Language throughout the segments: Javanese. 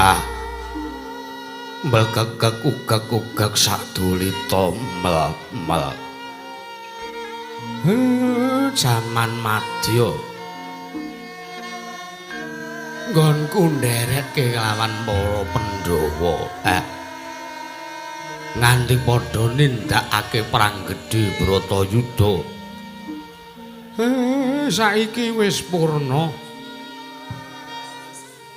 Ah. Mbelkekek ugek-ugek sadulita mel-mel. Jaman madya. Nggonku nderekke kelawan para Pandhawa. Nganti padha nindakake perang gedhe Bratayuda. Saiki wis purna.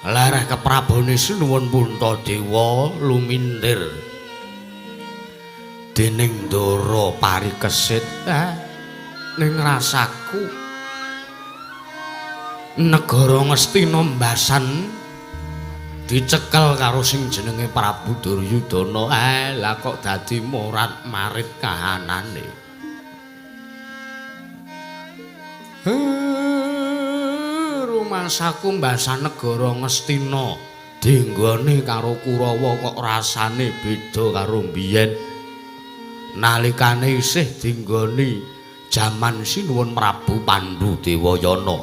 Lereh keprabone Sinuwun Puntadewa lumintir dening Ndara Parikesit. Ning rasaku negara Ngastina mbasan dicekel karo sing jenenge Prabu Duryudana. Lah kok dadi morat-marit kahanane. Rumasaku mbasan negara Ngastina dinggone karo Kurawa kok rasane beda karo mbiyen. Nalikane isih dinggoni jaman Sinuwun Prabu Pandhu Dewayana.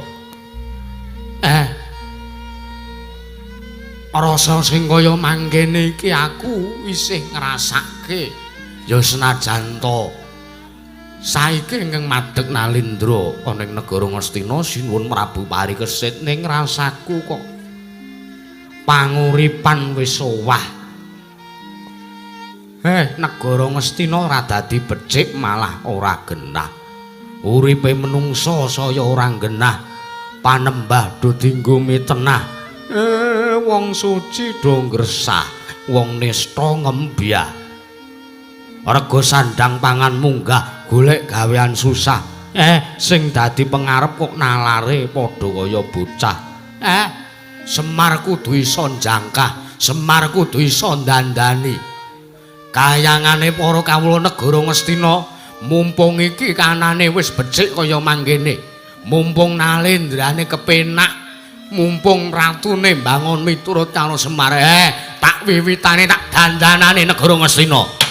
Rasa sing kaya mangkene iki aku isih ngrasake. Ya senajan to saiki ingkang madeg Nalindra ana ing negara Ngastina Sinuwun Prabu Parikesit, ning rasaku kok panguripan wis owah. Negara Ngastina ora dadi becik malah ora genah. Uripe menungsa saya ora genah, panembah do dinggo mitenah. Wong suci do ngresah, wong nista ngembyah. Rega sandang pangan munggah, golek gawean susah. Sing dadi pengarep kok nalare padha kaya bocah. Semar kudu iso njangkah, Semar kudu iso ndandani. Kayangane para kawula negara Ngastina, mumpung iki kanane wis becik kaya mangkene, mumpung nalendrane kepenak, mumpung ratune mbangun miturut karo Semar. Tak wiwitane tak dandanane negara Ngastina.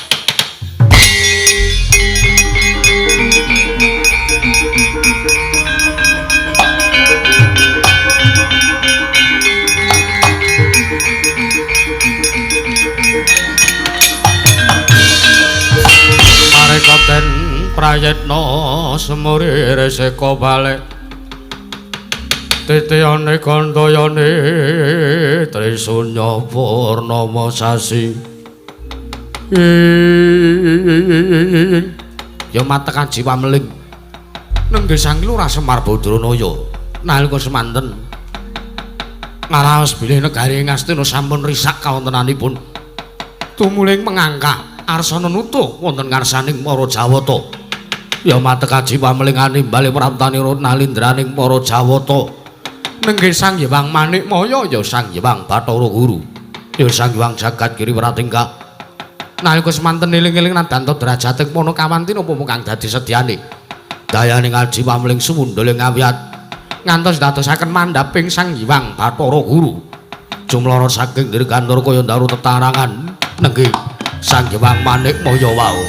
Marekaten prayitna semuri reseka balik titiyane gandayane trisunya purnama sasi. Ya matekan jiwa meling nenggih Sang Lurah Semar Badranaya nalika semanten ngaraos bilih negari Ngastina sampun risak kawontenanipun tumuling mengangkak arsana nutuh wonten ngarsaning para Jawata. Ya matekaji pamelingane bali praptanira nalindraning para Jawata. Nenggih Sang Hyang Manikmaya ya Sang Hyang Bathara Guru. Ya Sang Hyang Jagat Giri Pratingkah. Nalika semanten eling-eling nadanta derajating Panakawantina apa kang dadi sedyane. Dayane ngaji pameling sumundhul ngawiyat ngantos dadosaken mandhaping Sang Hyang Bathara Guru. Jumlara saking dirgantara kaya ndaru tetarangan nenggih Sang Hyang Manikmaya wau.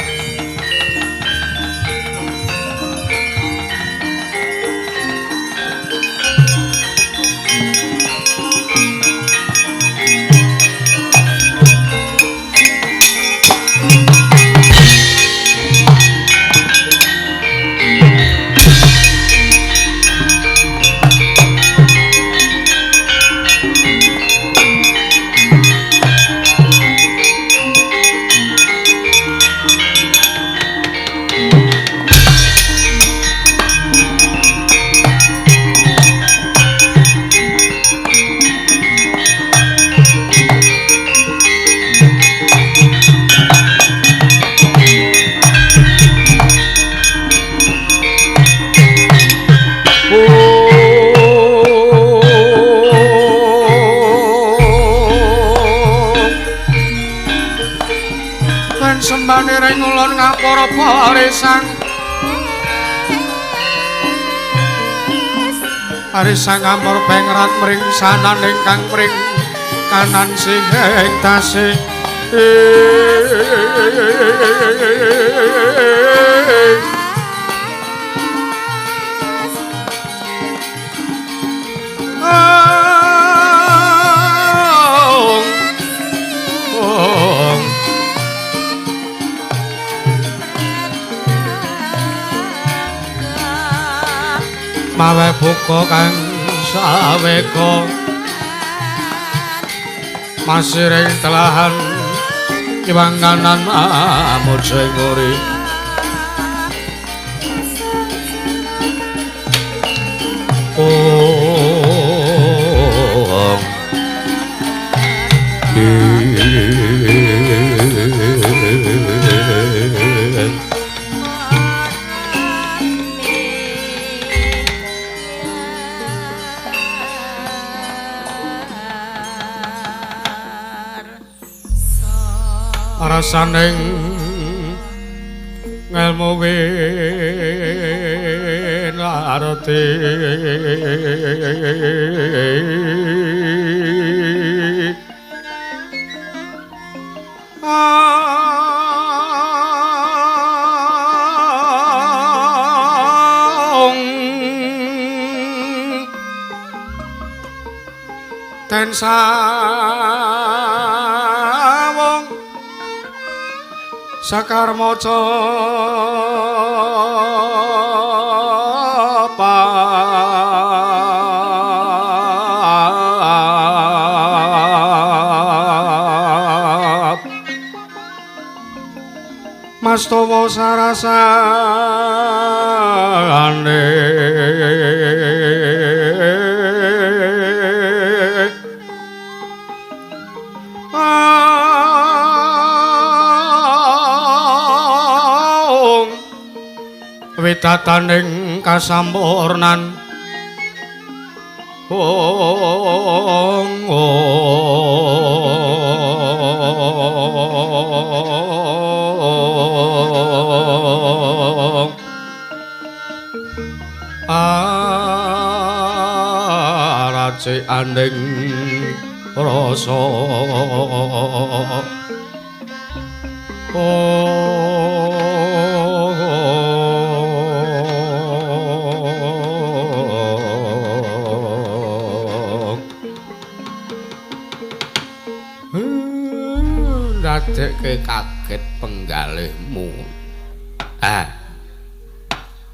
Arisang ampor pengrat mring sanan ingkang mring kanan sing ing tasih. Mawe buka kang saweka masiring telahan kiwanganan amujeng uri. Oh, rasaning ngelmu winarti ten sawung sakarma pap mastawa sarasane widataning kasampurnan ong ong araceaning rasa ndadekke kaget penggalihmu.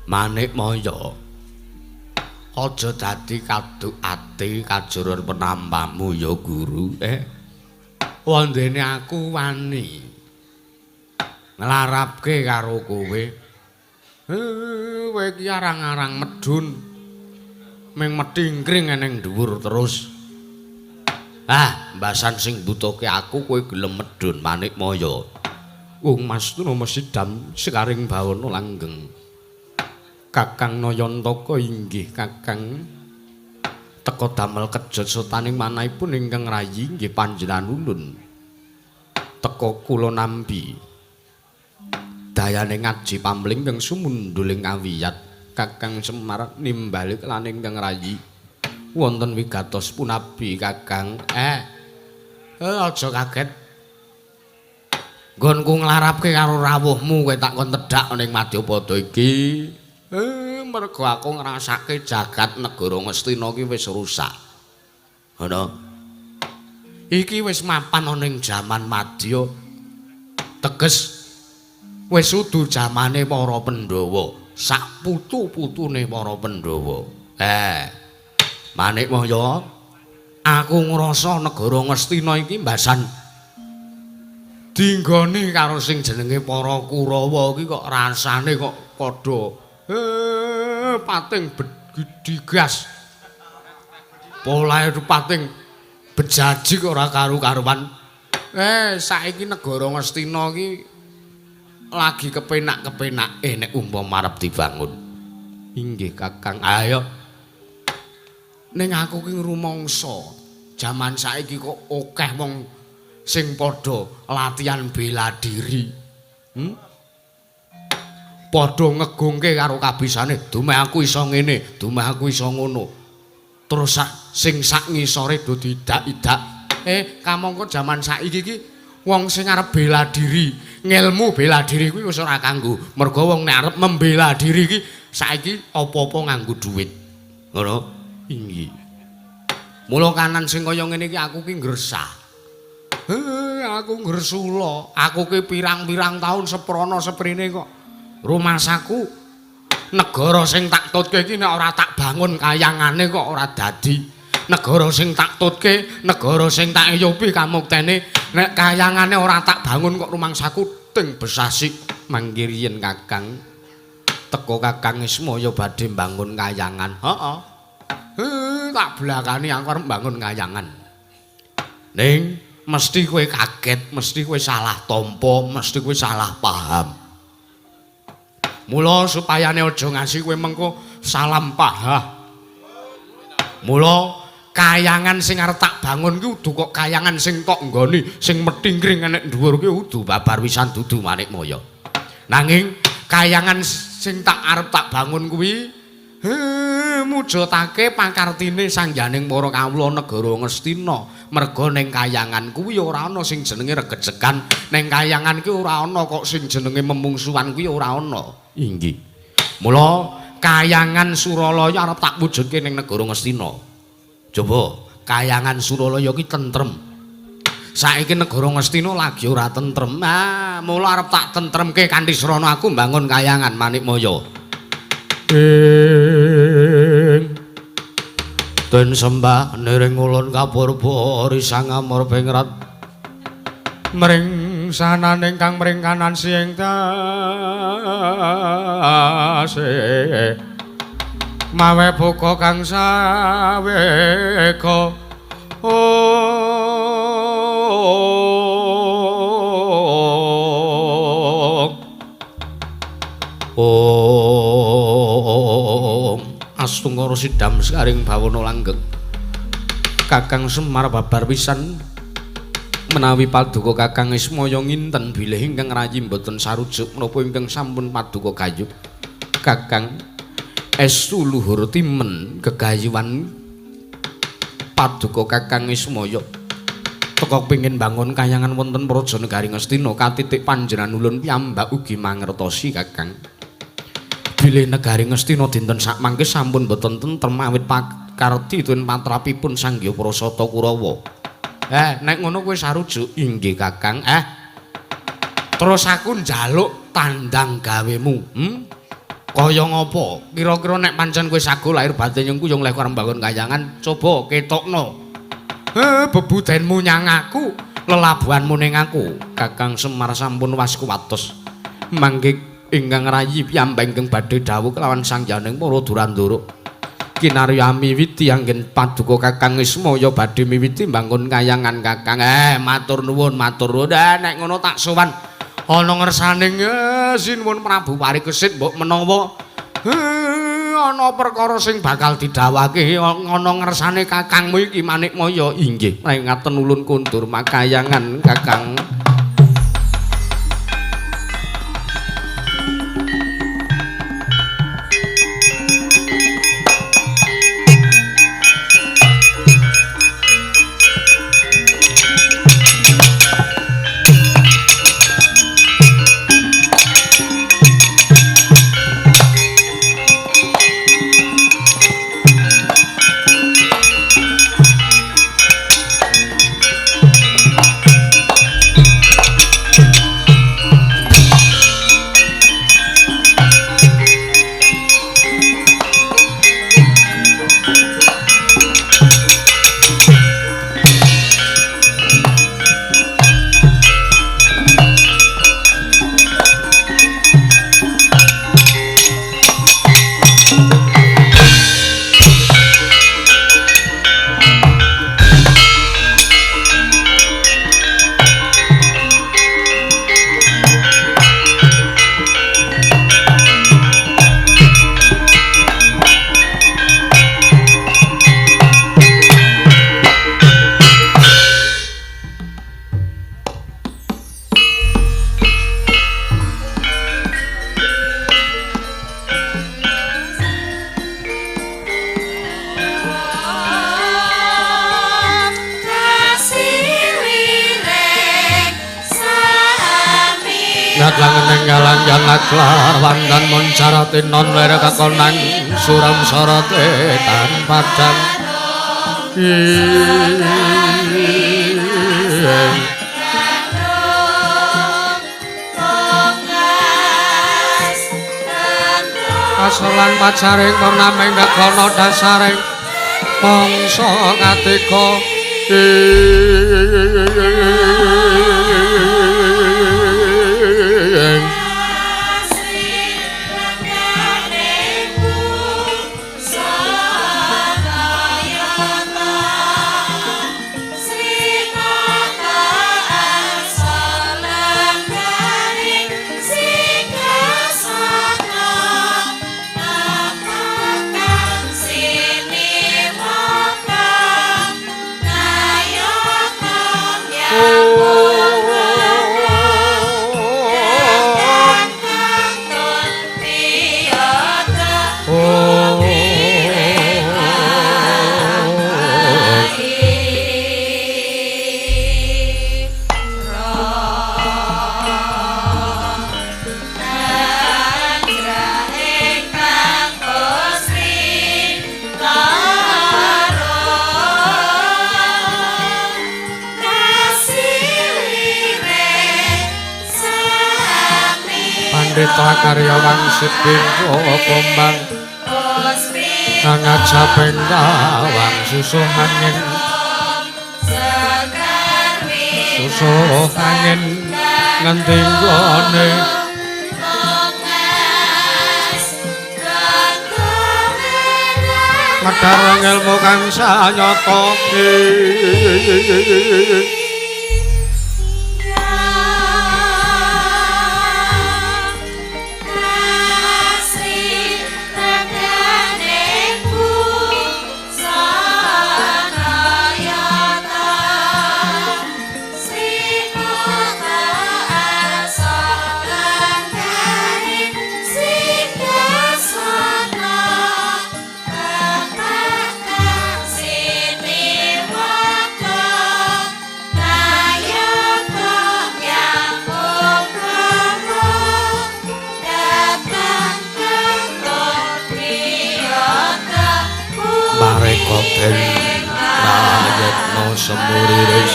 Manikmaya, aja dadi kaduk ati kajurun penampamu ya guru. Wondene aku wani nglarapke karo kowe. Kowe iki arang-arang medhun ming methingkring ning dhuwur terus. Ah, mbasan sing mbutuhke aku kowe gelem medhun Manikmaya. Wong Mas Tuna mesidam sekaring bawana langgeng. Kakang Nayantaka inggih Kakang teka damel kejot sutaning manahipun ingkang rayi inggih panjenengan ulun. Teka kula nampi dayane ngaji pamling kang sumundhuling kawiyat Kakang Semar nimbali lan ingkang rayi. Wonten wigatos punabi Kakang. Aja kaget. Nggonku nglarapke karo rawuhmu kowe tak kon tedhak ning Madyapada iki. Mergo aku ngrasake jagat negara Ngastina iki wis rusak. Ngono. Iki wis mapan ana ning jaman Madya. Teges wis udu jamane para Pandhawa, sak putu-putune para Pandhawa. Manikmaya, aku ngrasa negara Ngastina iki mbasan dinggoni karo sing jenenge para Kurawa iki kok rasane kok padha pating digas. Polahe pating bejaji kok ora karu-karuan. Saiki negara Ngastina iki lagi kepenak-kepenake nek umpama arep dibangun. Inggih Kakang. Ayo. Ning aku ki ngrumangsa jaman saiki kok akeh wong sing padha latihan bela diri. Padha ngegungke karo kabisane, dumeh aku iso ngene, dumeh aku iso ngono. Terus sing sak ngisore do diidak-idak. Kamangka jaman saiki iki wong sing arep bela diri, ngelmu bela diri kuwi wis ora kanggo. Mergo wong nek arep membela diri iki saiki apa-apa nganggo dhuwit. Ngono. Inggih. Mula kanan sing kaya ngene iki aku ki ngresah. Aku ngresula. Aku ki pirang-pirang taun seprana seprene kok rumasaku Negara sing tak tutke iki nek ora tak bangun kayangane kok ora dadi. Negara sing tak tutke, negara sing tak eyupi kamuktene nek kayangane ora tak bangun kok rumangsaku ting besasik. Mangke riyen Kakang. Teko Kakang Ismaya badhe mbangun kayangan. Heeh. Tak blakani aku arep mbangun kayangan. Ning mesti kowe kaget, mesti kowe salah tampa, mesti kowe salah paham. Mula supayane aja ngasi kowe mengko salam pahah. Mula kayangan sing arep tak bangun ki udu kok kayangan sing tok nggoni, sing methingkring enek dhuwur ki udu babar wisan dudu Manikmaya. Nanging kayangan sing tak arep tak bangun kuwi mujudake pakartine sangyaning para kawula negara Ngastina. Merga ning kayangan kuwi ora ana sing jenenge regejegan, ning kayangan kuwi ora ana kok sing jenenge memungsuhan kuwi ora ana. Inggih. Mula kayangan Suralaya arep tak wujudke ning negara Ngastina. Coba kayangan Suralaya ki tentrem. Saiki negara Ngastina lagi ora tentrem. Ah, mula arep tak tentremke kanthi srana aku mbangun kayangan Manikmaya. Ing den sembah niring ulun kapurba risang amor pingrat mring sananing kang mring kanan siing dase mawe buka kang sawega. Om astungkara sidam sekaring bawana langgeng. Kakang Semar babar pisan menawi paduka Kakang Ismaya nginten bilih ingkang rayi mboten sarujuk menapa ingkang sampun paduka gayuh. Kakang estu luhur timen gegayuhan paduka Kakang Ismaya teka pengin bangun kayangan wonten Praja Negari Ngastina katitik panjenengan ulun piyambak ugi mangertosi Kakang. Bilih negari Ngastina dinten sakmangke sampun boten tentrem awit pakarti tuen patrapipun Sang Hyang Prasata Kurawa. Nek ngono kowe sarujuk. Inggih Kakang. Terus aku njaluk tandang gawemu. Kaya ngapa? Kira-kira nek pancen kowe sago lahir batin nyengku yo lek arep mbangun kayangan, coba ketokno. Bebudenmu nyang aku, lelabuhanmu ning aku. Kakang Semar sampun waskuwatos. Mangke ingkang rayi piyambak ingkang badhe dawuh kelawan sangyaning para Durandara. Kinarya miwiti anggen paduka Kakang Ismaya badhe miwiti mbangun kayangan Kakang. Matur nuwun, matur nuwun. Nek ngono tak sowan ana ngersaning sinuwun Prabu Parikesit mbok menawa ana perkara sing bakal didhawuhake ana ngersane kakangmu iki Manikmaya. Inggih, nek ngaten ulun kondur makayangan Kakang. Wandan moncaratinon wer kakonang suram sorote tan padang. Asor lan pacaring purnaming gagana dasaring mangsa katiga. Pandhita karya wangsit bingko kumbang ngajaping kawang susuh angin susuh angin ngendi nggone medhar ilmu kang sanyata. Marekoten rayetna semuriris.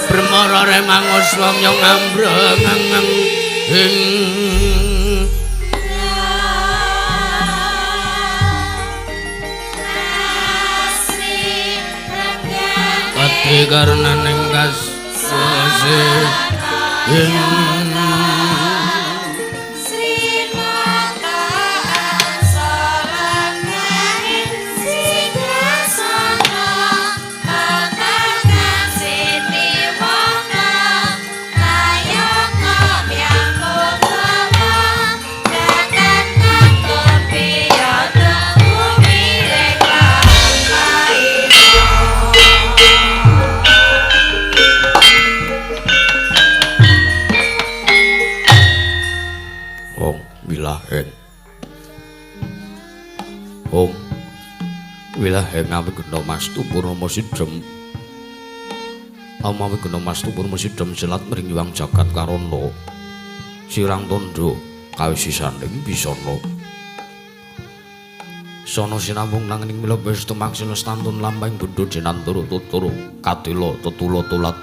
Bremara remangus wong ngambreng ing ati karenaning kasih ing Om wilaheng awigena mastu purnama sidhem awigena mastu purnama sidhem selat mring yuang jagat karana sirang tandha kawisisaning bisana sana sinambung nanging mila wis tumaksina stantun lampahing bendho jenantara tuturu kadila tetula tulat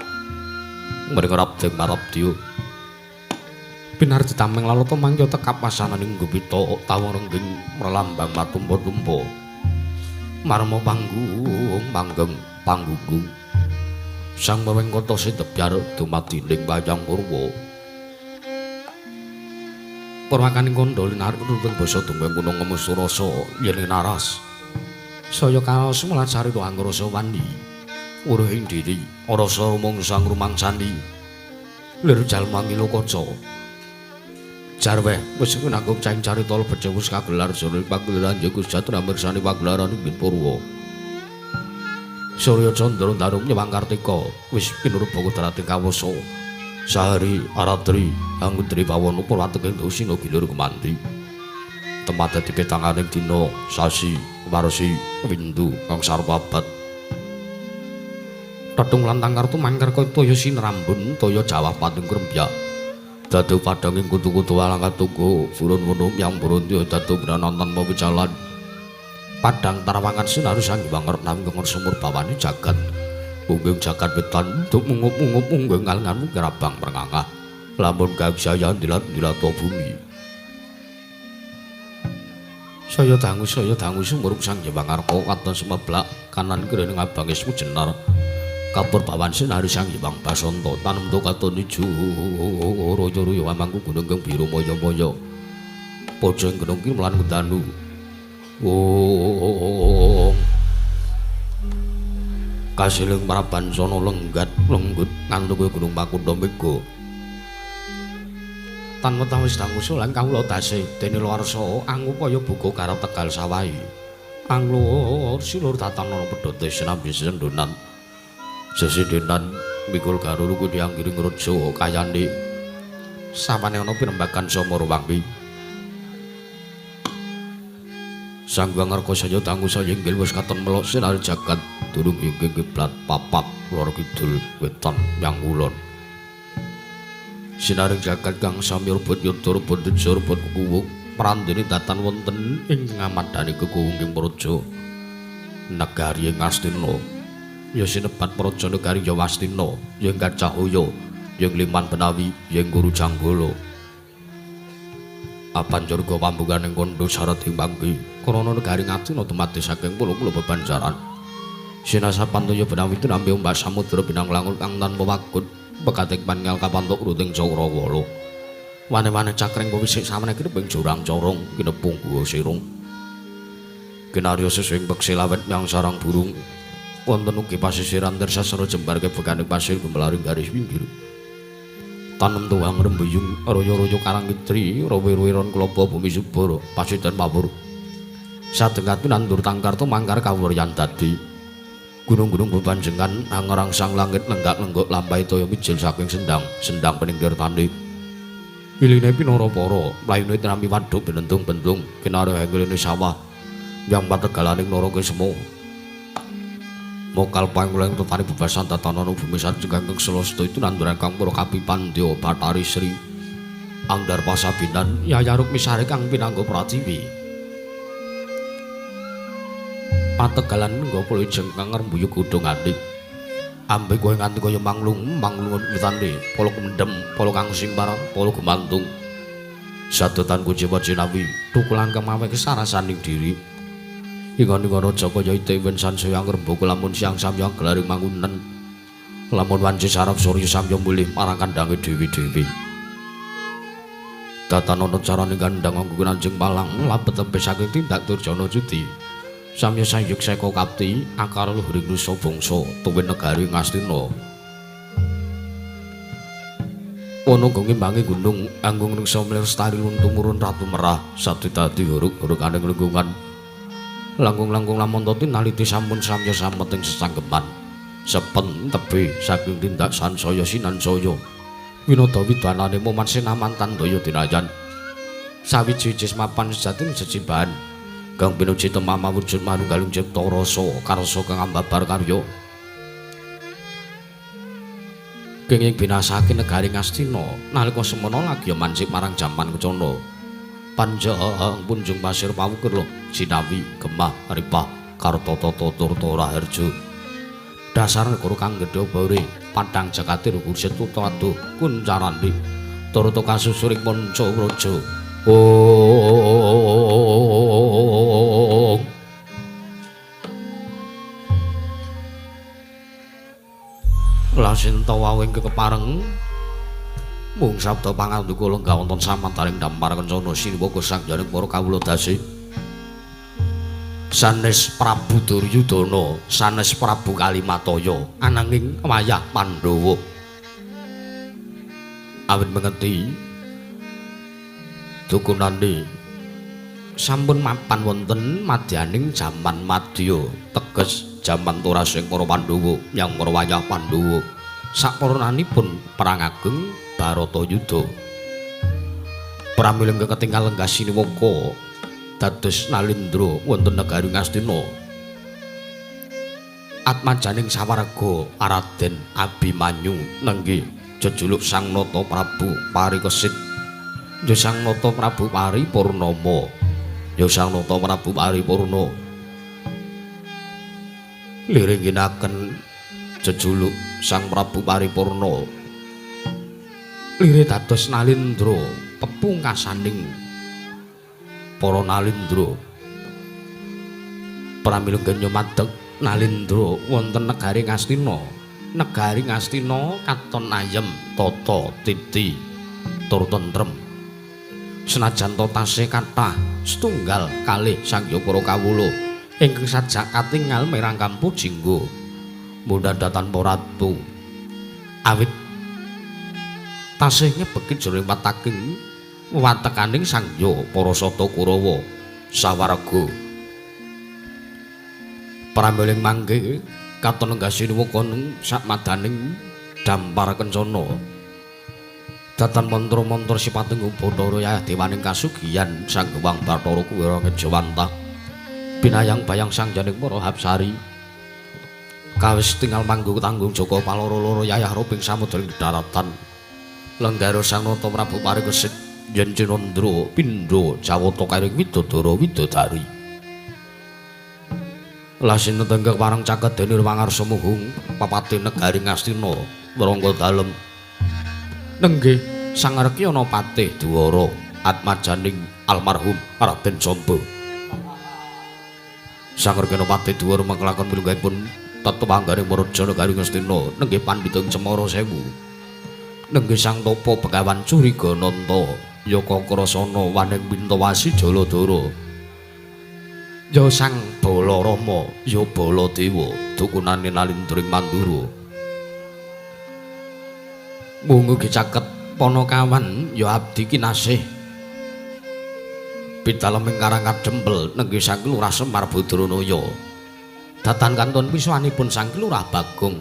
mring rabdeng marabdya pinardi tameng lalata mangya tekap wasananing gupita tawang rengging merlambang matumpa-tumpa marma panggung manggeng panggunggung sang wewengkota sitebyar dumadining wayang purwa purwakaning kandha linarik nuntun basa dumeng gunung ngemusu rasa yen naras saya kaos mlacarita angrasa wani weruh ing diri rasa rumangsa ngrumangsani lir jalma ngilokaca jarweh wis nanggung caing carita lebet wis kagelar jroning pagelaran ya Gusti mirsani pagelaran ing purwa. Surya Candra Daru Nyewang Kartika wis pinurba kudrating kawasa. Sahari aratri angudri pawana purwateking dosina gilir kemandi. Tempat dadi petanganing dina sasi warsi windu kang sarwa abad. Tetung lan tangkar tumangkar kaya toya sinrambun toya jawah pating krembyak. Dadu padhanging kutu-kutu alang katunggu furun wunu yang burundi dadu branan tanpa wijalan. Padhang tarawangan sinaru sang Hyang Ngerna sumur bawani jagat. Pungging jagat wetan untuk mungup-mungup mungging ngalengan kerabang merengangah. Lamun kawisaya dilat-dilat bumi. Saya dangu sumuruk sang Hyang Ngarka katon sumeblak kanan kirene ngabange jenar. Kapur bawan sinari sang Hyang Basanta tanem katon ijo royo-royo amangku gunung kang biru moyo-moyo. Pojok gunung ki mlan danu. Oh. Kasiling Prabansana lenggat lenggut ngantuk gunung Makunda Mega. Tan wetawis dangu lan kawula dase dene luarsa angupaya buka karo Tegal sawahi. Anglur silur tatanana pedhote sinambi sendonan. Sesindenan mikul garuru kuwi anggiring raja kayane. Sawane ana pirembagan Samarawangi. Sang Hyang Ngarka saya dangu saya inggil wis katon melok sinar jagat durung inggih kiblat papat lor kidul wetan yang kulon. Sinaring jagat kang sami rebut yuda rebut teja rebut kuwung prandene datan wonten ing ngamadani kekuwunging praja negari Ngastina. Ya sinebat praja negari Yawastina, ing Gajahaya, ing Liman Benawi, ing Guru Janggala. Apanjur go pambukaning kondo syarat ing panggi krana negari Ngastina dumadi saking pulo-pulo bebanjaran. Sinasapan toya Benawi tinampi ombak samudra binang langut kang tanpa wagut pekating pangal kapantuk ruting Cakrawala. Wane-wane cakring wisik samene kineping jurang corong kinepung guwa sirung. Kinarya sesing peksi lawet yang sarang burung. Wonten ugi pasisiran tersasara jembar kebekaning pasir gumelaring garis pinggir. Tanem tuwang rembuyung royo-royo karang kitri rowe-roweron klopo bumi subur pasidan mabur. Sadengkat nandur tangkar tumangkar kawuryan dadi. Gunung-gunung bebanjengan angrangsang langit lenggak-lenggok lampahi toya mijil saking sendang, sendang peninggir tani. Iline pinara para, mlayune tinampi waduk benentung-bentung kinarya hengeline sawah yang pategalaning Naraka Sema. Mokal panguleng tetani bebasan tatanan bumi sajeng kang selasta itu nanduran kang para kapipandya Bathari Sri Anggar Pasabinan Yaya Rukmisari kang pinangga pratiwi. Pategalan nggo pulujeng kang ngrembuyuk godhongane. Ambe kowe nganti kaya manglung, manglungun witane, polo mendem, polo kang simpar, polo gumantung. Sadotan kuciwa jinawi, tukulan kang mawe kesarasaning diri. Ingon-ingon raja kaya ite wen sansaya ngrembaka lamun siang samya gelaring mangunen. Lamun wanci saraf surya samya mulih marang kandhange dewi-dewi. Tatanana carane kandhang anggo anjing palang labet tebih saking tindak Durjana Judi. Samya sayuk seka kapti akar luhuring nusa bangsa tuwin negari Ngastina. Ana ngimbangi gunung anggung ringsa mlestari tumurun Ratu Merah sati dadi huruk-hurukane lingkungan. Langkung-langkung lamun tinaliti sampun samya samet ing sesanggeman. Sepen tebih saking tindak sansaya sinansaya. Winada widanane moman sinaman tandaya dinayan. Sawiji-wiji mapan sejatine jejimbahan. Kang pinuji temama wujud manunggaling cipta rasa karsa kang ambabar karya. Kenging binasake negari Ngastina nalika semana lagi mancik marang jaman kencana. Panjang punjung pasir pawukir jinawi gemah ripah kartata turta raharja. Dasar negara kang gedhe bare padhang jagate rukusit tutrado kuncarane turta kasusuring manca praja. Oh. Lasinta wawing kekepareng mung sabda pangandika lenggah wonten samantaring dampar kencana siniwaka sang jaring para kawula dasi. Sanes Prabu Duryudana, sanes Prabu Kalimataya, ananging wayah Pandhawa. Awit mengeti dukunane sampun mapan wonten madyaning jaman madya, teges Jaman turasing para Pandhawa nyang para wayah Pandhawa sakpurnanipun perang ageng Bharatayuda. Pramila ingkang ketingal lenggah siniwaka dados Nalindra wonten negari Ngastina. Atmajaning sawarga Raden Abimanyu nenggih jejuluk Sang Nata Prabu Parikesit. Ya Sang Nata Prabu Paripurnama. Ya Sang Nata Prabu Paripurna. Liringginaken jejuluk Sang Prabu Paripurna. Lire dados Nalindra pepungkasaning para Nalindra. Pramila nyumadeg Nalindra wonten negari Ngastina. Negari Ngastina katon ayem tata titi tur tentrem. Senajan to tasih kathah setunggal kalih sangya para kawula ingkang sajak katingal mirang kampu jingga mundha tanpa ratu. Awit tasih ngebeki jroning wataking watekaning sangya para sata Kurawa sawarga. Pramila mangke katon lenggah sinuwaka sakmadaning dampar kencana. Datan mantra-mantra sipating Bathara Yayah dewaning kasugihan Sang Hyang Bathara Kuwera Ngejawantah. Binayang bayang sang janing para hapsari. Kawis tinggal manggung tanggung jaka paloro-loro yayah ruping samudra ing daratan. Lenggara Sang Nata Prabu Parikesit yen Cinandra pindha jawata kairing widodara widodari. Lasin tenggek parang caket dene wangarsa muhung papate negari Ngastina Rangga dalem. Nenggih Sang Rekyana Patih Dwara atmajaning almarhum Raden Samba. Sang Rekyana Patih Dwara mangkelakon pilunggahipun tetepangganing Maraja negari Ngastina nenggih pandhita ing Cemara Sewu. Nenggih Sang Tapa Begawan Curigananta Yaka Krasana waning Pintawasi Jaladara. Ya Sang Balarama ya Baladewa dukunane Nalindra ing Mandura. Mung ugi caket Panakawan ya abdi kinasih. Pidalem ing Karang Kadempel nenggih Sang Lurah Semar Badranaya. Datan kantun pisuwanipun Sang Lurah Bagong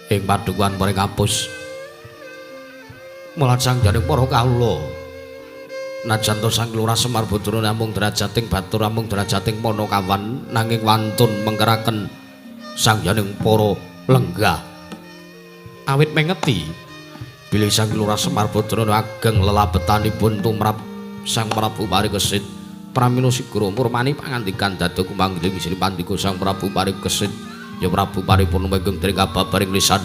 ing padukuhan Pringapus. Mulat sang janing para kawula. Najan to Sang Lurah Semar Badranaya namung derajating batur namung derajating Panakawan nanging wantun mengkeraken sang janing para lenggah. Awit mengeti bilih Sang Lurah Semar Badranaya ageng lelabetanipun tumrap Sang Prabu Parikesit. Pramila sigra murmani pangandikan dados kumanggiling sri pandika Sang Prabu Parikesit ya Prabu Paripurna ingkang dring kababaring lisan.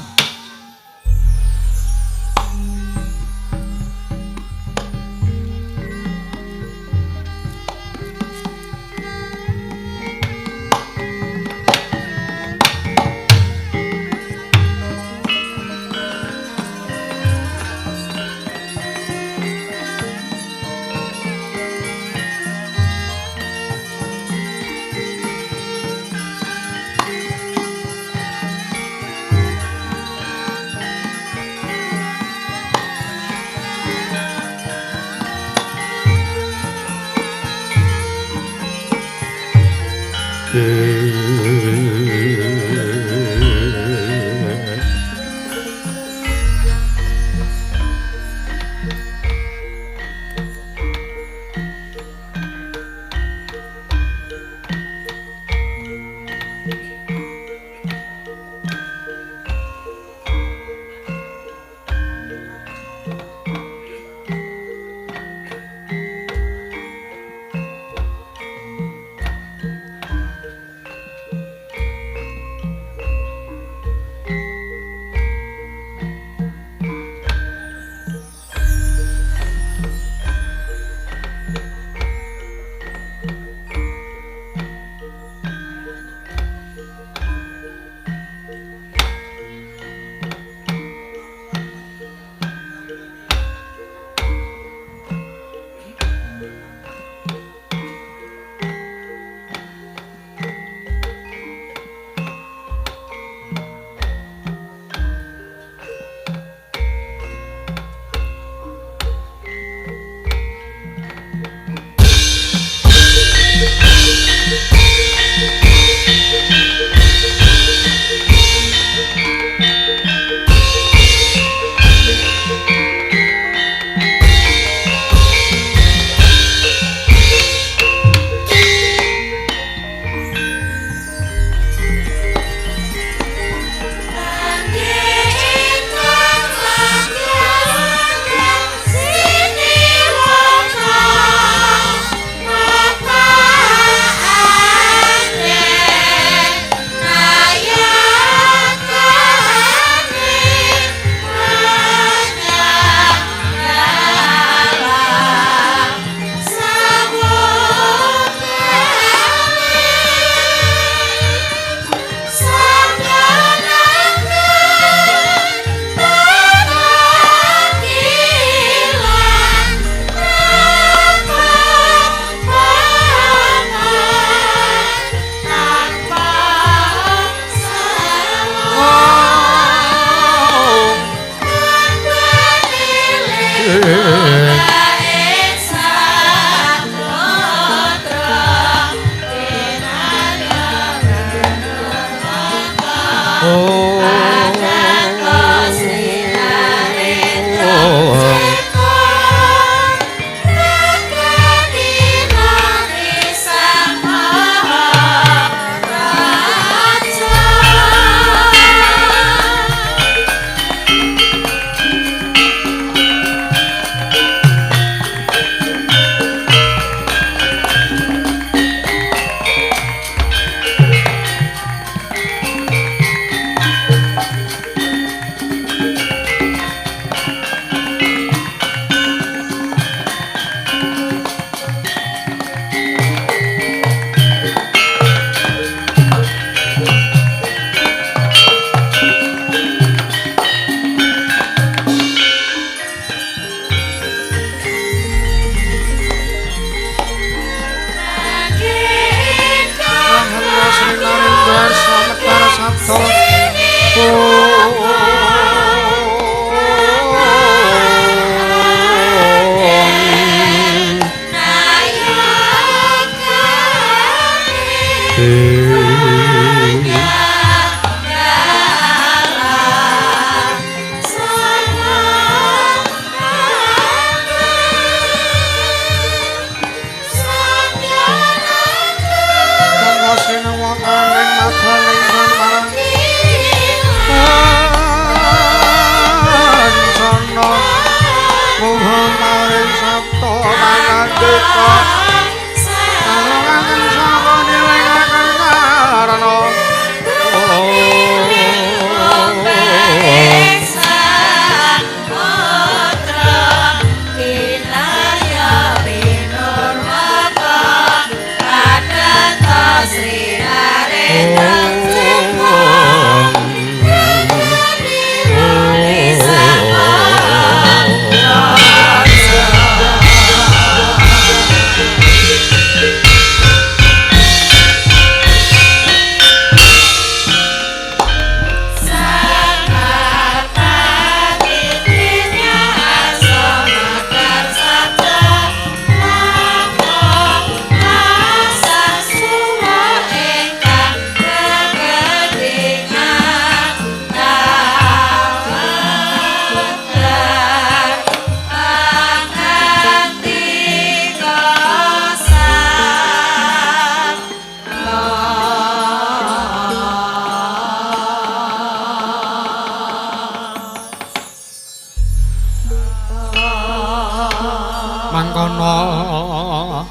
Mangkono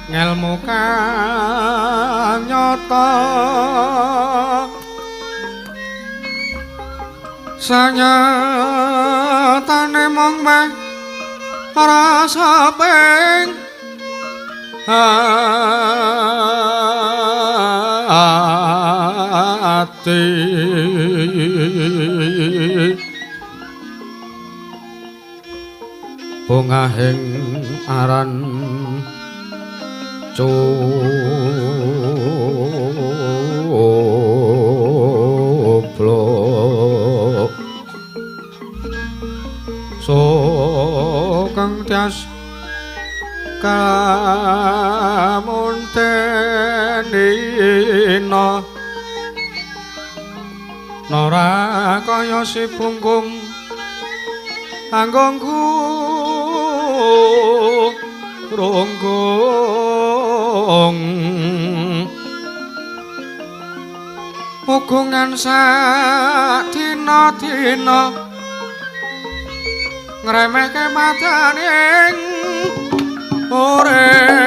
ngelmu kang nyata sanyatane mung meh rasa ping ati bungahing aran coblok sokeng tias kamuntenina nora kaya si punggung anggongku ronggung ugungan sak dina-dina ngremehke madaning urip.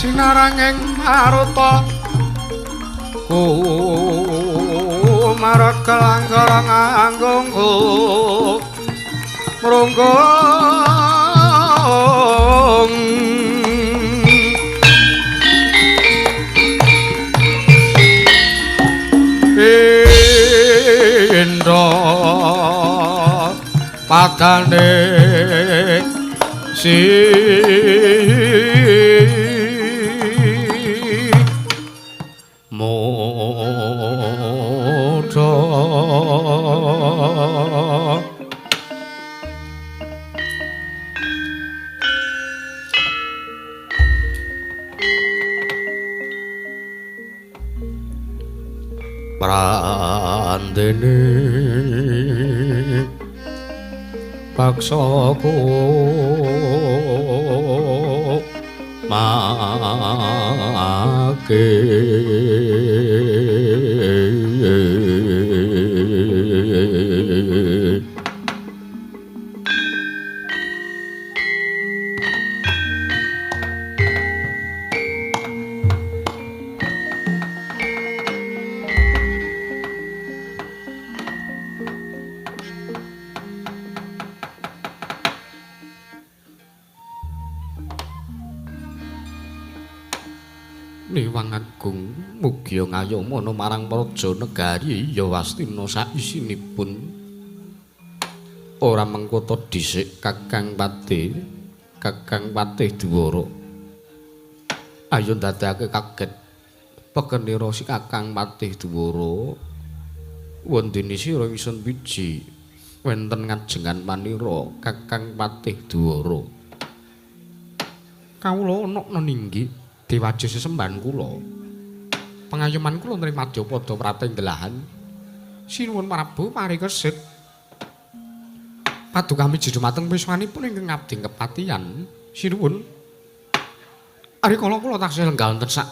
Sinaranging maruta kumarek langgarang anggongku mrunggung pindha padane si Prandene paksaku make Niwang Agung mugia ngayomana marang praja negari ya Wastina saisinipun ora mengkota dhisik Kakang Patih Kakang Patih Dwara. Ayo ndadekake kaget pekenira si Kakang Patih Dwara wondene sira ingsun wiji wonten ngajengan manira Kakang Patih Dwara. Kawula ana ninggi dewaja sesembahan kula. Pengayoman kula nring madyapada pratinggelahan. Sinuwun Prabu parikesit. Paduka miji dumateng wiswanipun ingkang ngabdi kepatihan. Sinuwun. Rikala kula taksih lenggah wonten sak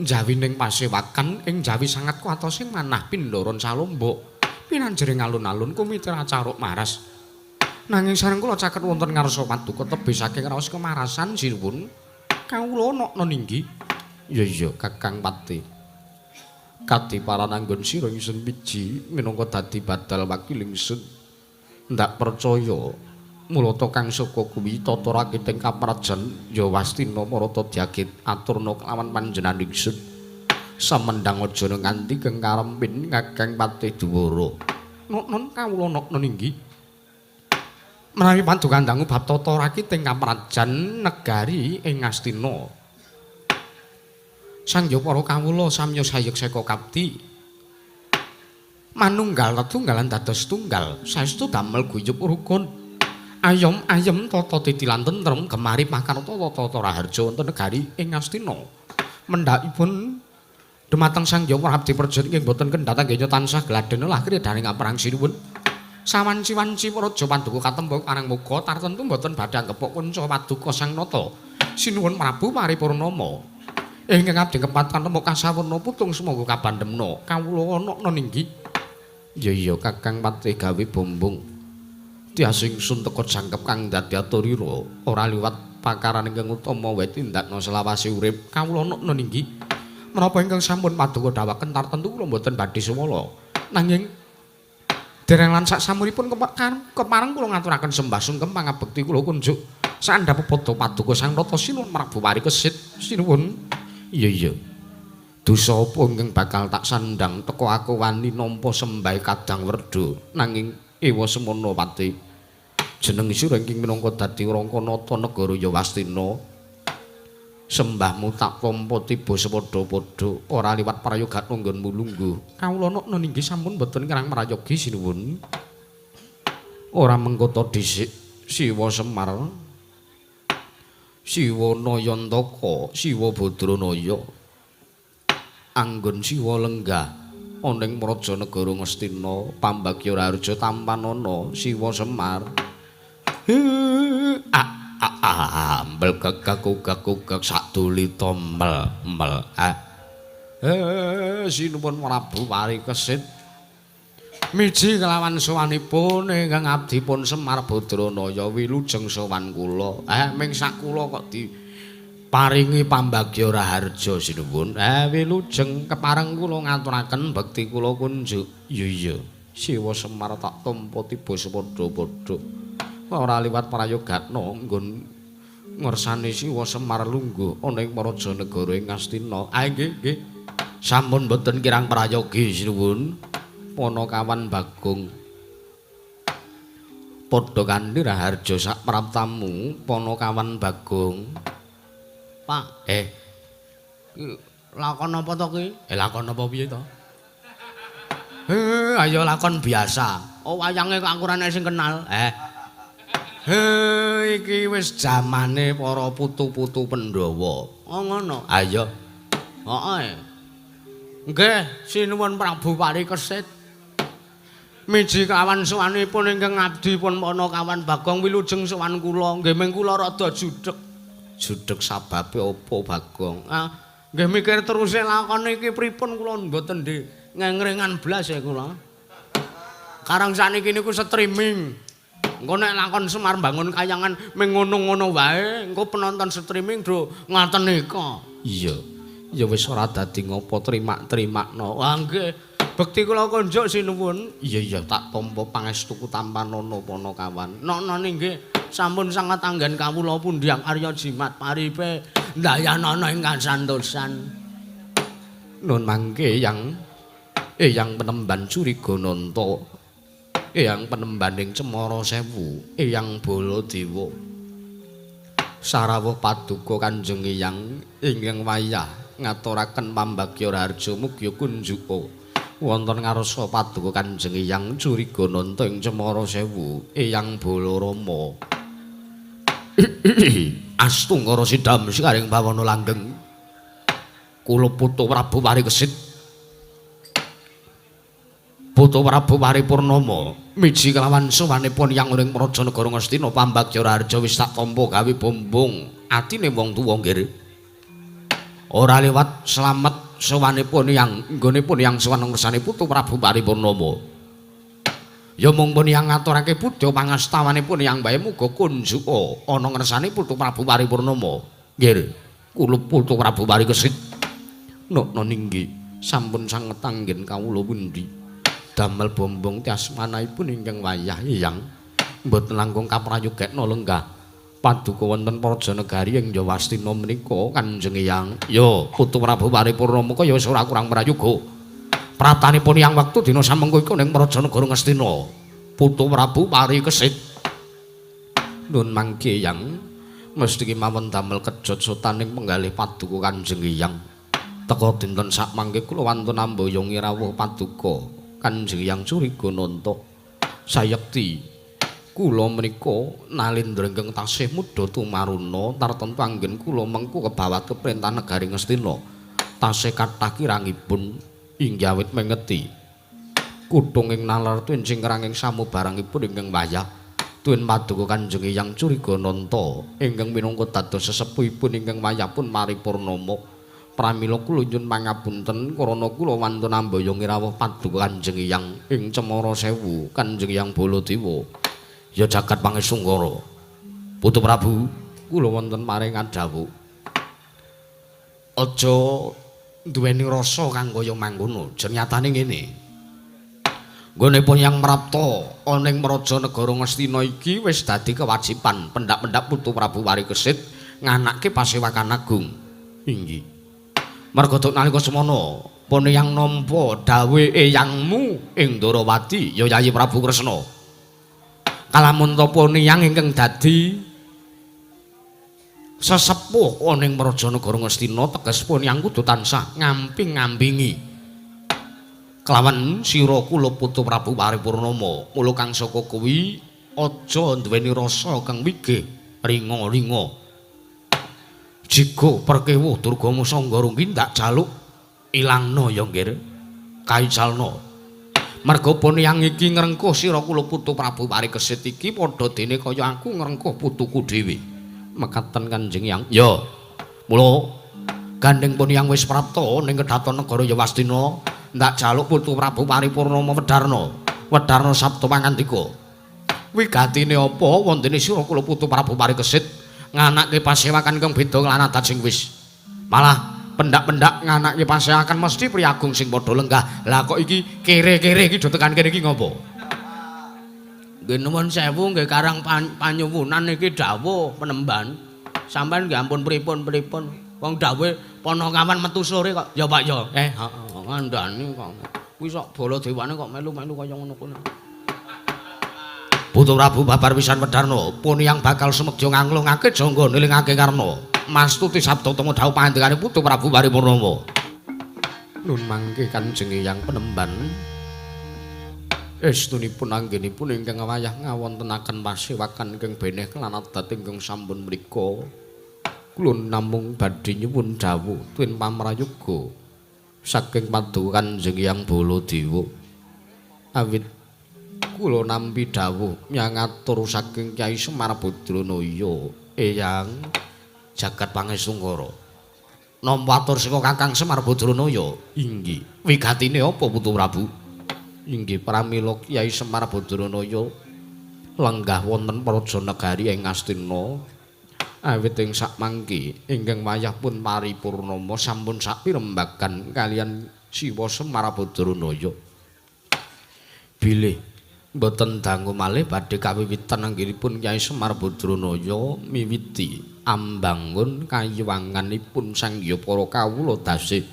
Jawining pasewakan ing Jawi sangat kuatosing manah pindharan salombok. Pinanjering alun-alun kumitra caruk maras. Nanging sareng kula caket wonten ngarsa paduka tebih saking raos kemarasan sinuwun. Kawula nokna ninggi. Ya iya Kakang Pati. Kadiparan anggon sira ingsun miji minangka dadi badal wakil ingsun. Ndak percaya mulata kang saka kuwi tata rakiting kaprajan ya Wastina marata dyagit aturna kelawan panjenengan ingsun. Samendang aja nganti kengkarempin Kakang Patih Duwara. Noknon kawula nokna ninggi. Menawi paduka dangu bab tata rakiting kaprajan negari ing Ngastina. Sangya para kawula samya sayek seka kapti. Manunggal tetunggalan dados tunggal, saestu damel guyub rukun. Ayom ayem tata titi lan tentrem gemari pakarta tata raharja wonten negari ing Ngastina. Mendhakipun dumateng Sang Hyang Abdi Praja inggih boten kendhat anggenya tansah gladhen lah kredaning aprang sinuwun. Sawanci-wanci praja paduka katempa karang muka tartemtu boten badhe anggepok kunca paduka Sang Nata. Sinuwun Prabu Paripurnama. Ingkang abdi kepat kanemu kasawurna putung sumangga kabandemna. Kawula ana ninggi. Ya iya Kakang Patih gawe bombong. Tias ingsun teka jangkep kang dadi aturira ora liwat pakaran ingkang utama wae tindakna selawase urip. Kawula ana ninggi. Menapa ingkang sampun paduka dawaken tartemtu kula mboten badhe suwala. Nanging dereng lan sak samuripun kepareng kula ngaturaken sembah sungkem pangabekti kula kunjuk saandhap pada paduka Sang Nata sinuwun Prabu Parikesit. Sinuwun. Iya iya. Dosa apa ingkang bakal tak sandhang teka aku wani nampa sembah kadang werda nanging ewa semana pati. Jeneng sira ingkang minangka dadi Rangka Nata negara ya Wastina. Sembahmu tak tampa tiba sepadha-padha ora liwat prayoga nggonmu lungguh. Kawula nokna ninggi sampun boten kirang prayogi sinuwun. Ora mengkota dhisik Siwa Semar. Siwa Nayantaka, Siwa Badranaya. Anggon Siwa lenggah ana ing praja negara Ngastina, pambagya raharja tampanana Siwa Semar. Ambel gagak-gagak sadulita mel mel. Sinuwun Prabu Parikesit. Miji kelawan sowanipun ingkang abdipun Semar Badranaya wilujeng sowan kula. Ming sak kula kok diparingi pambagya raharja sinuwun. Wilujeng kepareng kula ngaturaken bekti kula kunjuk. Iya iya. Siwa Semar tak tampa tiba sepadha-padha. Ora liwat prayogatna nggon ngersane Siwa Semar lungguh ana ing praja negara ing Ngastina. Nggih nggih. Sampun boten kirang prayogi sinuwun. Panakawan Bagong. Padha kanthi raharja sak praptamu Panakawan Bagong. Pak, lakon apa to ki? Lakon apa piye to? Ayo lakon biasa. Oh, wayange kok aku ora nek sing kenal. Iki wis jamane para putu-putu Pandhawa. Oh ngono. Ayo. Heeh. Nggih, sinuwun Prabu Parikesit. Miji kawan sowanipun ingkang abdi pun Panakawan Bagong wilujeng sowan kula. Nggih ming kula rada judeg. Judeg sababe apa Bagong? Nggih mikir terus lakon iki pripun kula mboten di ngengrengan blas ya kula. Karang sakniki niku streaming. Engko nek lakon Semar Bangun Kayangan ming ngono-ngono wae, engko penonton streaming do ngaten nika. Iya. Ya wis ora dadi ngopo trimak-trimakno. Wah nggih. Bekti kula kunjuk sinuwun. Iya iya tak tampa pangestuku tampanana Panakawan. Noknane nggih sampun sangat anggen kawula pundhang Arya Jimat paripe ndayanana ing kasantosan. Nun mangke yang Eyang penemban Curigananta. Eyang penembaning Cemara Sewu, Eyang Baladewa. Sarawuh paduka Kanjeng Eyang ingkang wayah ngaturaken pambagya raharja mugi kunjuka wonten ngarsa paduka Kanjeng Eyang Curigananta ing Cemara Sewu, Eyang Balarama. Astungkara sidam sikaring bawana langgeng. Kula putu Prabu Parikesit. Putu Prabu Paripurnama miji kelawan sowanipun yang ing praja negara Ngastina pambagya raharja wis tak tampa gawe bombong atine wong tuwa nggih. Ora liwat slamet sowanipun yang nggonipun yang sowan ngersane Putu Prabu Paripurnama. Ya mung pun yang ngaturake budya pangastawanipun yang bae muga kunjuka ana ngersane Putu Prabu Paripurnama. Nggih, kula Putu Prabu Parikesit. Nokno ninggi sampun sanget anggen kawula pundi. Damel bombong tiasmanaipun ingkang wayah eyang mboten langkung kaprayogekna lenggah paduka wonten Praja Negari ing Jawastina menika Kanjeng Eyang. Ya, Putu Prabu Paripurnama kaya wis ora kurang prayoga. Pratanipun yang wektu dina samengko iku ning Praja Negara Ngastina. Putu Prabu Parikesit. Nun mangke Eyang mesti kemawon damel kejot sotaning penggalih paduka Kanjeng Eyang. Teka dinten sakmangke kula wantun amboyongi rawuh paduka Kanjeng Eyang curiga nanta. Sayekti kula menika nalindra ingkang tasih mudha tumaruna tartemtu anggen kula mengku kebawat keprintah negari Ngastina. Tasih kathah kirangipun inggih awit mengeti. Kutung ing nalar tuwin singkranging samubarangipun ingkang wayah tuwin paduka Kanjeng Eyang curiga nanta ingkang minangka dados sesepuhipun ingkang wayah pun paripurnama. Pramila kula nyuwun pangapunten karana kula wantun amboyongi rawuh paduka Kanjeng Eyang ing Cemara Sewu Kanjeng Eyang Baladewa. Ya jagat pangesunggara. Putu Prabu, kula wonten paring dawuh. Aja duweni rasa kang kaya mangkono. Jenyatane ngene. Nggone pun yang mrapta ana ing Praja Negara Ngastina iki wis dadi kewajiban pendak-pendak Putu Prabu Parikesit nganake pasewakan agung. Inggih. Merga nalika semono pun yang nampa dawuhe eyangmu ing Ndorowati ya Yayi Prabu Kresna. Kalamun tapa niyang ingkang dadi sesepuh ana ing Praja Negara Ngastina teges pun yang kudu tansah ngamping-ngampingi kelawan sira kula Putu Prabu Paripurnama. Mula kang saka kuwi aja duweni rasa kang wigih ringa-ringa. Jiga perkewuh Durgama Sangga rungki ndak jaluk ilangna ya nggir kaicalna. Merga pun yang iki ngrengkuh sira kula Putu Prabu Parikesit iki padha dene kaya aku ngrengkuh putuku dhewe. Mekaten Kanjeng Yang. Ya. Mula gandeng pun yang wis prapta ning kedaton negara Yawastina ndak jaluk Putu Prabu Paripurnama wedarna. Wedarna sabda pangandika. Wigatine apa wontene sira kula Putu Prabu Parikesit nganake pasewakan kang beda lan adat sing wis. Malah pendak-pendak nganake pasewakan mesti priyagung sing padha lenggah. Lah kok iki kere-kere iki do tekan kene iki ngopo? Nggih nuwun sewu nggih karang panyuwunan iki dawuh penemban. Sampeyan nggih ampun pripun-pripun. Wong dawuhe Ponokawan metu sore kok. Ya Pak ya. Heeh, ngandani kok. Kuwi sok Baladewane kok melu-melu kaya ngono kuwi. Putu Prabu babar pisan wedarna, pun yang bakal sumedya nganglungake jangga nilingake karna. Mastuti sabda tama dawuh pangandikane Putu Prabu Paripurnama. Nun mangke Kanjeng Eyang penemban. Estunipun anggenipun ingkang wayah ngawontenaken pasewakan ingkang beneh kelan adat ingkang sampun mrika. Kula namung badhe nyuwun dawuh tuwin pamrayoga saking paduka Kanjeng Eyang Baladewa. Awit kula nampi dawuh nyangatur saking Kyai Semar Badranaya Eyang jagat pangesunggara. Nampa atur saka Kakang Semar Badranaya. Inggih. Wigatine apa Putu Prabu? Inggih pramila Kyai Semar Badranaya lenggah wonten Praja Negari ing Ngastina. Awit ing sakmangke ingkang wayah pun paripurnama sampun sapirembagan kalian Siwa Semar Badranaya. Bilih mboten dangu malih badhe kawiwitan anggenipun Kyai Semar Badranaya miwiti ambangun kayiwanganipun Sang Hyang para kawula dasih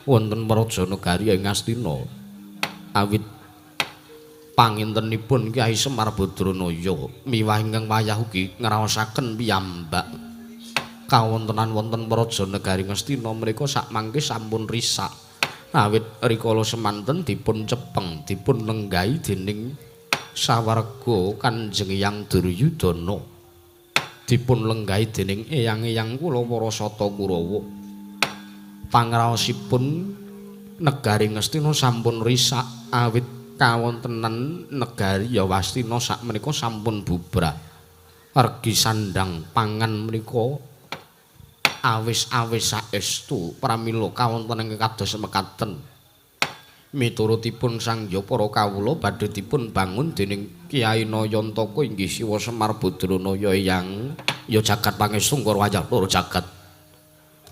wonten Praja Negari ing Ngastina. Awit pangintenipun Kyai Semar Badranaya miwah ingkang wayah ugi ngraosaken piyambak kawontenan wonten Praja Negari Ngastina menika sakmangke sampun risak. Awit rikala semanten dipun cepeng dipun lenggahi dening sawarga Kanjeng Hyang Duryudana, dipun lenggahi dening eyang-eyang kula para Sata Kurawa. Pangraosipun negari Ngastina sampun risak awit kawontenan negari Yawastina sakmenika sampun bubrah. Regi sandang pangan menika Awis-awis saestu pramila kawonten ing kados mekaten. Miturutipun Sang Hyang para kawula badhe dipun bangun dening Kyai Nayantaka inggih Siwa Semar Badranaya Eyang ya jagat pangestu ngara wayah loro jagat.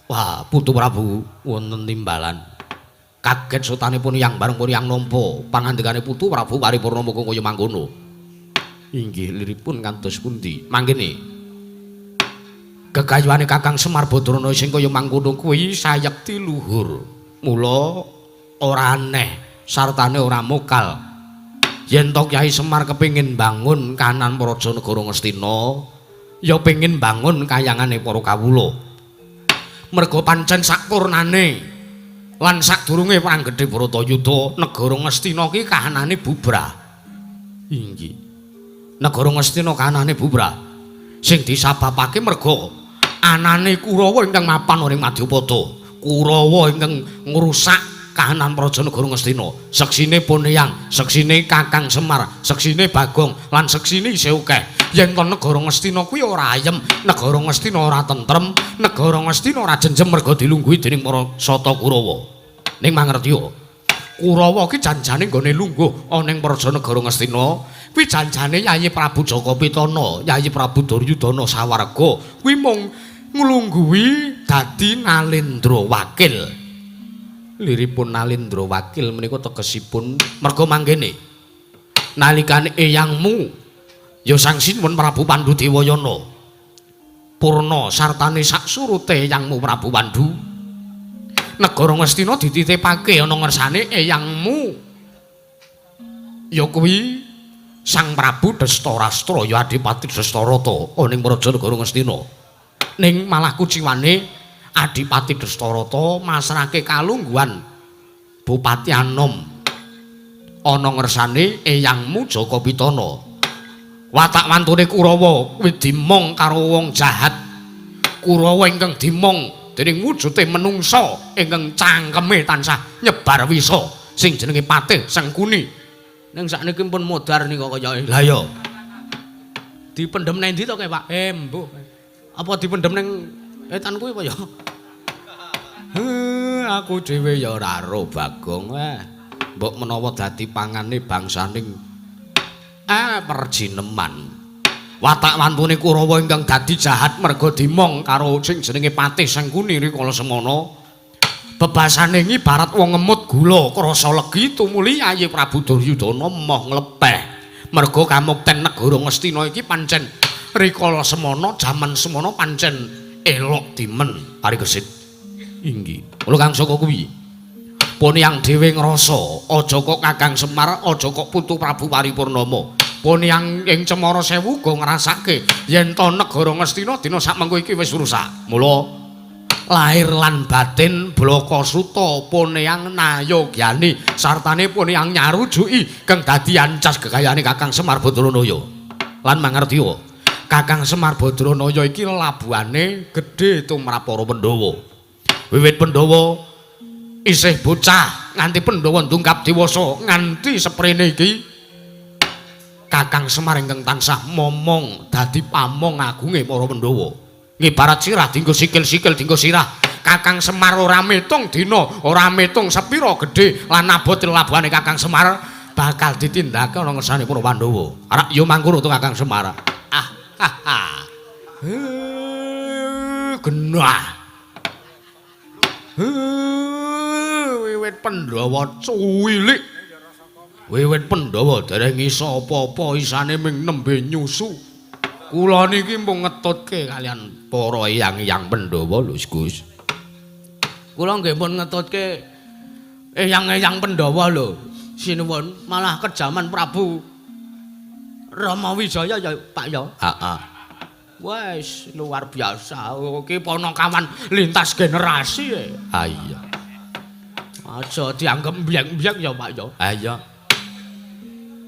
Wah, Putu Prabu wonten timbalan. Kaget sotanipun Eyang bareng pun Eyang nampa pangandikane Putu Prabu Paripurna mung kaya mangkono. Inggih liripun kados pundi? Mangkene. Gegayuhane Kakang Semar Badranaya sing kaya mangkono kuwi sayekti luhur. Mula ora aneh sartane ora mokal yen to Kyai Semar kepengin bangun kanan praja negara Ngastina ya pengin bangun kayangane para kawula merga pancen sakpurnane lan sadurunge perang gedhe Bharatayuda negara Ngastina ki kahanane bubrah. Inggih, negara Ngastina kahanane bubrah sing disababake merga anane Kurawa ingkang mapan ing Madyapada, Kurawa ingkang ngrusak kahanan praja negara Ngastina. Seksine Poneyang, seksine Kakang Semar, seksine Bagong, lan seksine isih akeh. Yen to negara Ngastina kuwi ora ayem, negara Ngastina ora tentrem, negara Ngastina ora jenjem merga dilungguhi dening para Sata Kurawa. Ning mangertiya, Kurawa ki janjane nggone lungguh ana ing praja negara Ngastina, kuwi janjane Yayi Prabu Jaka Pitana, Yayi Prabu Duryudana sawarga, kuwi mung nglungguhi dadi Nalendra Wakil. Liripun Nalendra Wakil menika tegesipun merga mangkene nalikane eyangmu ya Sang Sinuwun Prabu Pandu Dewayana purna sartane sak surute eyangmu Prabu Pandu negara Ngastina dititipake ana ngersane eyangmu ya kuwi Sang Prabu Destarastra ya Adipati Destarata ana ing praja negara Ngastina. Ning malah kuciwane Adipati Destarata masrahke kalungguhan Bupati Anom ana ngersane eyangmu Jaka Pitana. Watak wantune Kurawa kuwi dimong karo wong jahat. Kurawa ingkang dimong dening wujude menungsa ingkang cangkeme tansah nyebar wisa sing jenenge Patih Sengkuni. Ning sakniki pun modar nika kayake. Lah iya. Dipendhem nang ndi to kae, Pak? Mbuh. Apa dipendhem ning etan kuwi apa ya? Aku dhewe ya ora ro Bagong. Mbok menawa dadi pangane bangsaning perjineman. Watak wantune Kurawa ingkang dadi jahat merga dimong karo sing jenenge Patih Sengkuni rikala semana. Bebasane ngibarat wong ngemut gula krasa legi tumuli Yayi Prabu Duryudana moh nglepeh. Merga kamukten negara Ngastina iki pancen rikala semana jaman semana pancen elok dimen parikesit. Inggih. Kula kang saka kuwi. Poniyang dhewe ngrasa aja kok Kakang Semar, aja kok Putu Prabu Paripurnama. Poniyang ing Cemara Sewu uga ngrasake yen to negara Ngastina dina sakmengko iki wis rusak. Mula lahir lan batin Blaka Suta Poniyang nayogyani sartane Poniyang nyarujuki kang dadi ancas gegayane Kakang Semar Badranaya. Lan mangertiya, Kakang Semar Badranaya iki labuhane gedhe tumrap para Pandhawa. Wiwit Pandhawa isih bocah nganti Pandhawa ndungkap dewasa nganti seprene iki Kakang Semar ingkang tansah momong dadi pamong agunge para Pandhawa. Ngibarat sirah dienggo sikil-sikil dienggo sirah. Kakang Semar ora metung dina, ora metung sepira gedhe lan abot labuhane Kakang Semar bakal ditindakake ana ngersane para Pandhawa. Arak ya mangkono to Kakang Semar. Ah ha ha. Genah. Wiwit Pandhawa cuwilik. Wiwit Pandhawa dereng iso apa-apa isane ming nembe nyusu. Kula niki mung ngetutke kalian para eyang-eyang Pandhawa lho, Gus. Kula nggih pun ngetutke eyang-eyang Pandhawa lho. Sinuwun malah kejaman Prabu Rama Wijaya ya Pak ya. Heeh. Wes luar biasa. Iki ponokawan lintas generasi. Ha iya. Aja dianggep mbyek-mbyek ya Pak ya. Ha iya.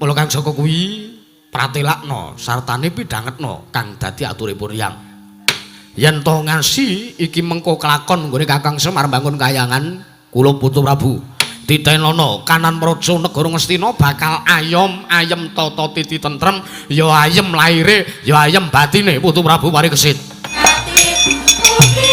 Mula kang saka kuwi pratelakna sartane pidhangetna kang dadi ature Puryang. Yen to ngasi iki mengko kelakon nggone Kakang Semar bangun kayangan kula Putu Prabu. Titenono kanan praja negara Ngastina bakal ayom ayem tata titi tentrem ya ayem laire ya ayem batine Putu Prabu Parikesit. Ati ugi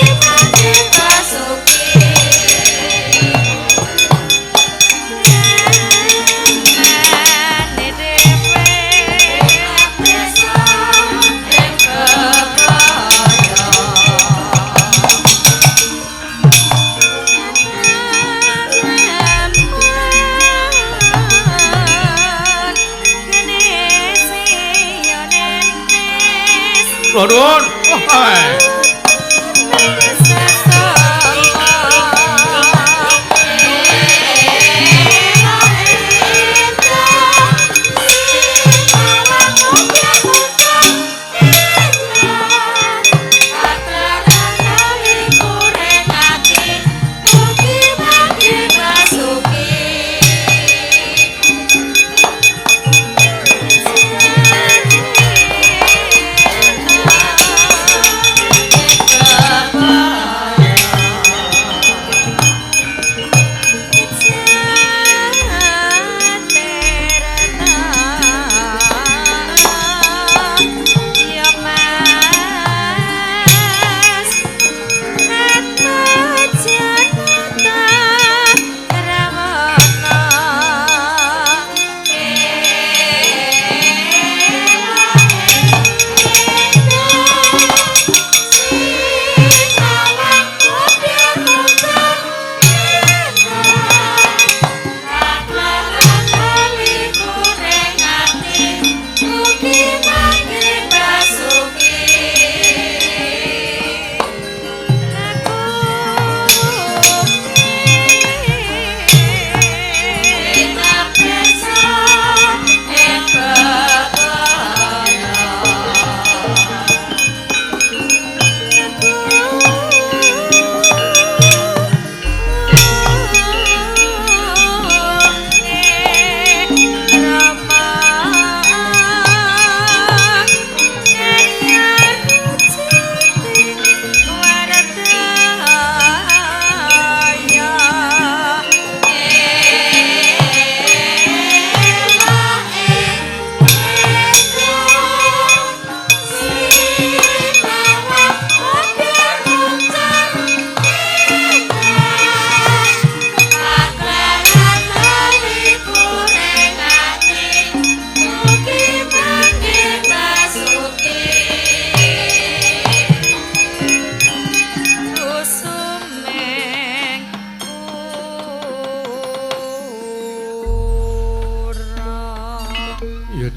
Kula nuwun.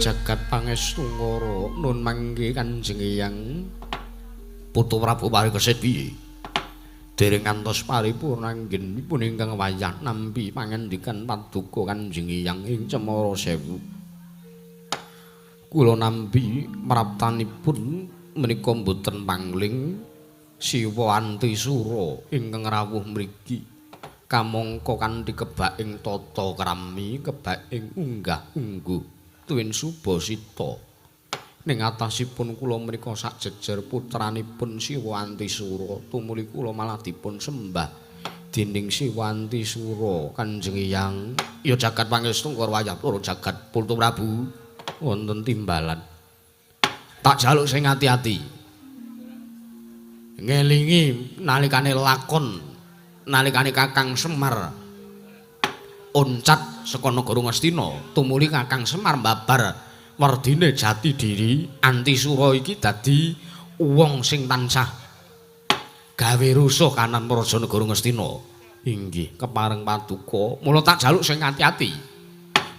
Jagat pangestu ngara nun mangke Kanjeng Hyang Putu Prabu Parikesit piye? Dereng ngantos paripurna anggenipun ingkang wayah nampi pangandikan paduka Kanjeng Hyang ing Cemara Sewu. Kula nampi praptanipun menika mboten pangling Siwa Antisura ingkang rawuh mriki kamangka kanthi kebak ing tata krami, kebak ing unggah-ungguh tuwin subasita. Ning atasipun kula menika sajejer putranipun Siwa Antisura, tumuli kula malah dipun sembah dening Siwa Antisura. Kanjeng Hyang, ya jagat pangestu karo wayah para jagat Putu Prabu wonten timbalan. Tak jaluk sing ati-ati. Ngelingi nalikane lakon, nalikane Kakang Semar oncat saka negara Ngastina, tumuli Kakang Semar mbabar werdine jati diri Antisura iki dadi wong sing tansah gawe rusuh kanan praja negara Ngastina. Inggih, kepareng paduka. Mula tak jaluk sing ati-ati.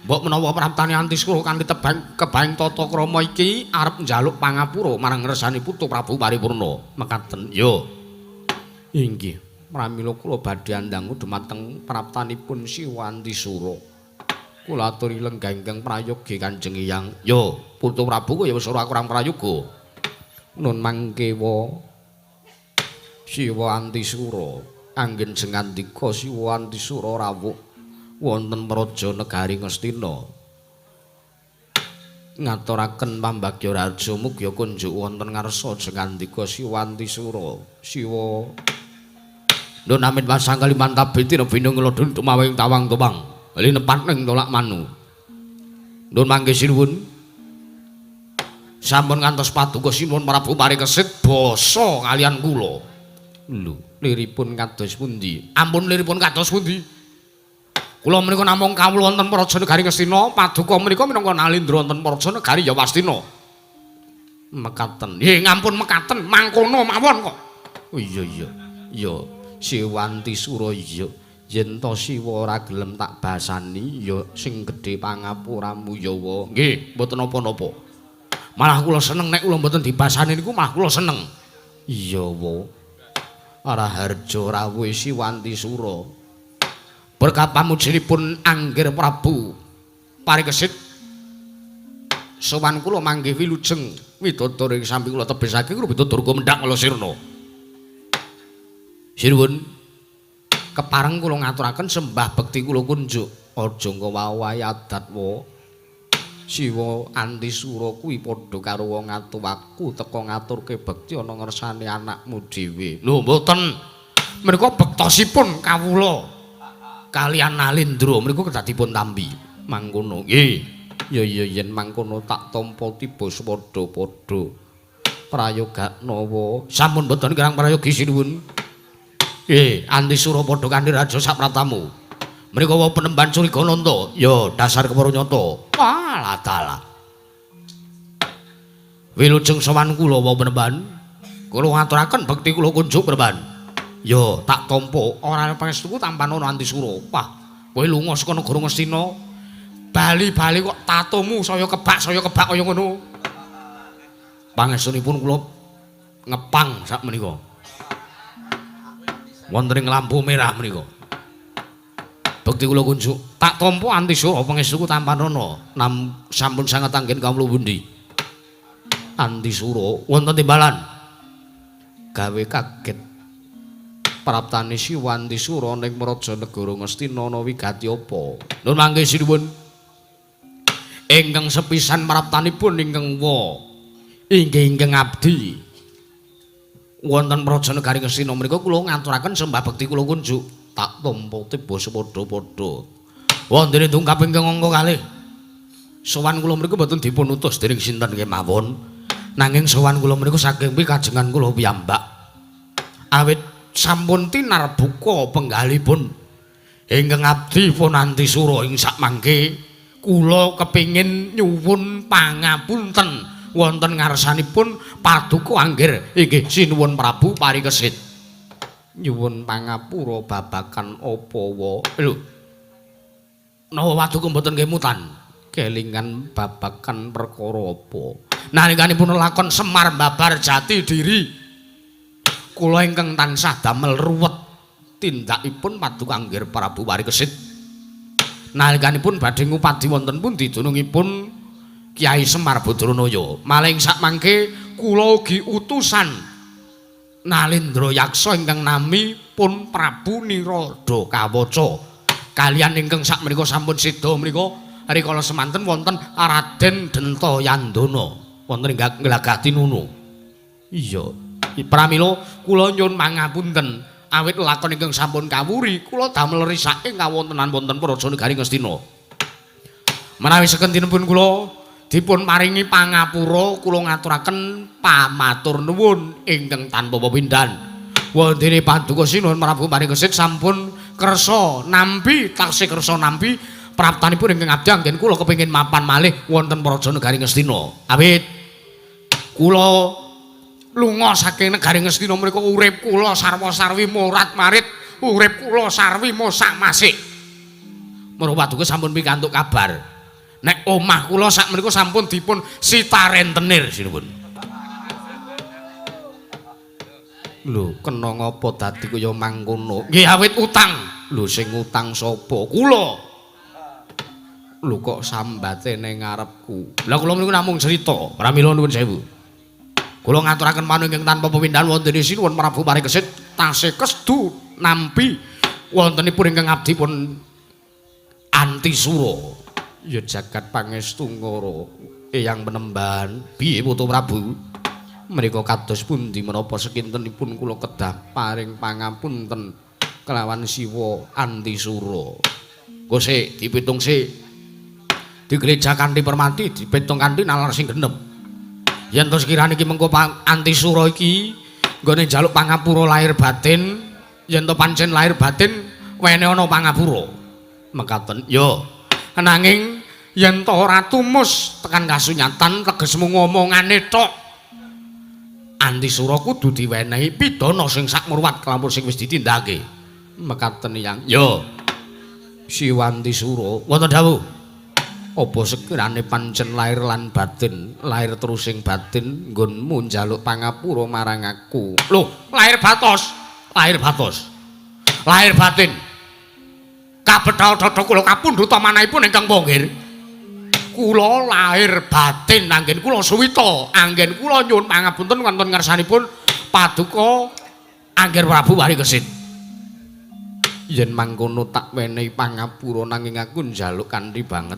Mbok menawa praptane Antisura kanthi tebang kebaing tata krama iki arep njaluk pangapura marang ngersani Putu Prabu Paripurna. Mekaten. Yo. Inggih. Pramila kula badhe andangu dumateng praptanipun Siwa Antisura. Kula aturi lenggah ingkang prayogi Kanjeng Hyang. Yo, Putu Prabu kaya wis ora kurang prayoga. Nun mangkewa Siwa Antisura, anggen jengandika Siwa Antisura rawuh wonten praja negari Ngastina. Ngaturaken pambagya raja mugi kunjuk wonten ngarsa jengandika Siwa Antisura. Siwa Nun amin pasang kalimantab bitina binung ngelodun tumawing tawang topang linepat ning tolak manu. Nun mangke sinuwun sampun ngantos paduka Sinuwun Prabu Parikesit basa kalian kula. Lho, liripun kados pundi? Ampun liripun kados pundi? Kula menika namung kawula wonten praja negari Ngastina, paduka menika minangka nalindra wonten praja negari Yawastina. Mekaten. Nggih, ngampun mekaten, mangkono mawon kok. Oh iya iya. Ya Siwa Antisura iya. Yen to Siwa ora gelem tak basani ya sing gedhe pangapuramu Yawa. Nggih, mboten napa-napa. Malah kula seneng nek kula mboten dibasani niku malah kula seneng. Iya wa. Raharja rawuh Siwanti Sura. Berkat pamujinipun Anggir Prabu Parikesit sowan kula manggih wilujeng widodari ing samping kula tebisake kula Durga mendhak kala sirna. Sinuwun kepareng kula ngaturaken sembah bekti kula kunjuk. Aja nggawa adat wa. Siwa Antisura kuwi padha karo wong atuwaku teka ngaturke bekti ana ngersane anakmu dhewe. Lho mboten. Menika bektosipun kawula kaliyan Nalindra menika kedah dipun tampi. Mangkono. Nggih. Ya ya yen mangkono tak tampa tiba padha-padha. Prayogakna wa. Sampun mboten kirang prayogi sinuwun. Nggih, Antisura padha kanthi raja sapratamu. Menika wau penemban Curigananta. Ya dasar kepara nyata. Walah dalah. Wilujeng sowan kula wau penemban. Kula ngaturaken bekti kula kunjuk penemban. Ya tak tampa ora pangestuku tampan ana Antisura. Wah, kowe lunga saka negara Ngastina. Bali-bali kok tatomu saya kebak kaya ngono. Pangestunipun kula ngepang sak menika. Wonten ing lampu merah menika. Bekti kula kunjuk tak tampa Antisura pangestuku tampanana nam sampun sanget anggen kawula pundi. Antisura wonten timbalan gawe kaget praptane Siwa Antisura ning Praja Negara Ngastina ana wigati apa. Nun mangke sinuwun ingkang sepisan praptanipun ingkang wa inggih ingkang abdi wonten Praja Negari Ngastina menika kula ngaturaken sembah bekti kula kunjuk. Tak tampa tiba sepadha-padha. Wonten dungkap ingkang angka kalih. Sowan kula mriku mboten dipun utus dening sinten kemawon. Nanging sowan kula mriku saking pikajengan kula piyambak. Awit sampun tinarbuka penggalipun ingkang abdi pun Antisura ing sakmangke kula kepingin nyuwun pangapunten wonten ngarsanipun Paduka Anggir inggih sinuwun Prabu Parikesit. Nyuwun pangapura babagan apa wa? Lho. Napa paduka mboten kemutan? Kelingan babagan perkara apa? Nalikanipun lakon Semar babar jati diri. Kula ingkang tansah damel ruwet tindakipun Paduka Anggir Prabu Parikesit. Nalikanipun badhe ngupadi wonten pundi dunungipun Kyai Semar Badranaya. Maling sakmangke kula ugi utusan Nalindra Yaksa ingkang nami pun Prabu Nirodha Kawaca. Kaliyan ingkang sakmenika sampun seda menika rikala semanten wonten Raden Dentayandana wonten ing Glagah Tinunu. Iya, pramila kula nyuwun pangapunten awit lakon ingkang sampun kawuri kula damel risake kawontenan wonten Praja Negari Ngastina. Menawi sekentinipun kula dipun paringi pangapura kula ngaturaken pamatur nuwun ingkang tanpa pepindhan. Wondene Paduka Sinuhun Prabu Parikesit sampun kersa nampi taksih kersa nampi praptanipun ingkang abdi anggen kula kepengin mapan malih wonten Praja Negari Ngastina. Awit kula lunga saking negari Ngastina menika urip kula sarwa-sarwi morat-marit, urip kula sarwi mosak-masik. Menawa paduka sampun pikantuk kabar nek omah kula sak menika sampun dipun sita rentenir sinuwun. Lho, kena ngapa dadi kaya mangkono? Nggih awit utang. Lho sing utang sapa? Kula. Lho kok sambate ning ngarepku. Lah kula niku namung crita. Pramila nuwun sewu. Kula ngaturaken manunging ingkang tanpa pepindhan wonten sinuwun Prabu Parikesit tasih kestu nampi wontenipun ingkang abdi pun Antisura. Ya jagat pangestu ngara Eyang Penemban. Piye Putu Prabu? Menika kados pundi menapa sekintenipun kula kedah paring pangapunten kelawan Siwa Antisura. Engko sik dipitung sik. Digereja kanthi permati, dipitung kanthi nalar sing genep. Yen to sekirane iki mengko Antisura iki nggone njaluk pangapura lahir batin, yen to pancen lahir batin wene ana pangapura. Mekaten. Yo. Nanging yen to ora tumus tekan kasunyatan tegesmu ngomongane tok. Antisura kudu diwenehi pidana sing sakmurwat kelampun sing wis ditindakake. Mekaten Yang. Yo. Siwantisura wonten dawuh. Apa sekirane pancen lahir lan batin, lahir terusing batin nggonmu njaluk pangapura marang aku. Lho, lahir batos, lahir batos. Lahir batin. Kabethal dada kula kapundhut manahipun ingkang ponggir. Kula lahir batin anggen kula suwita, anggen kula nyuwun pangapunten wonten ngarsanipun Paduka Angger Prabu Parikesit. Yen mangkono tak wenehi pangapura nanging aku njaluk kanthi banget.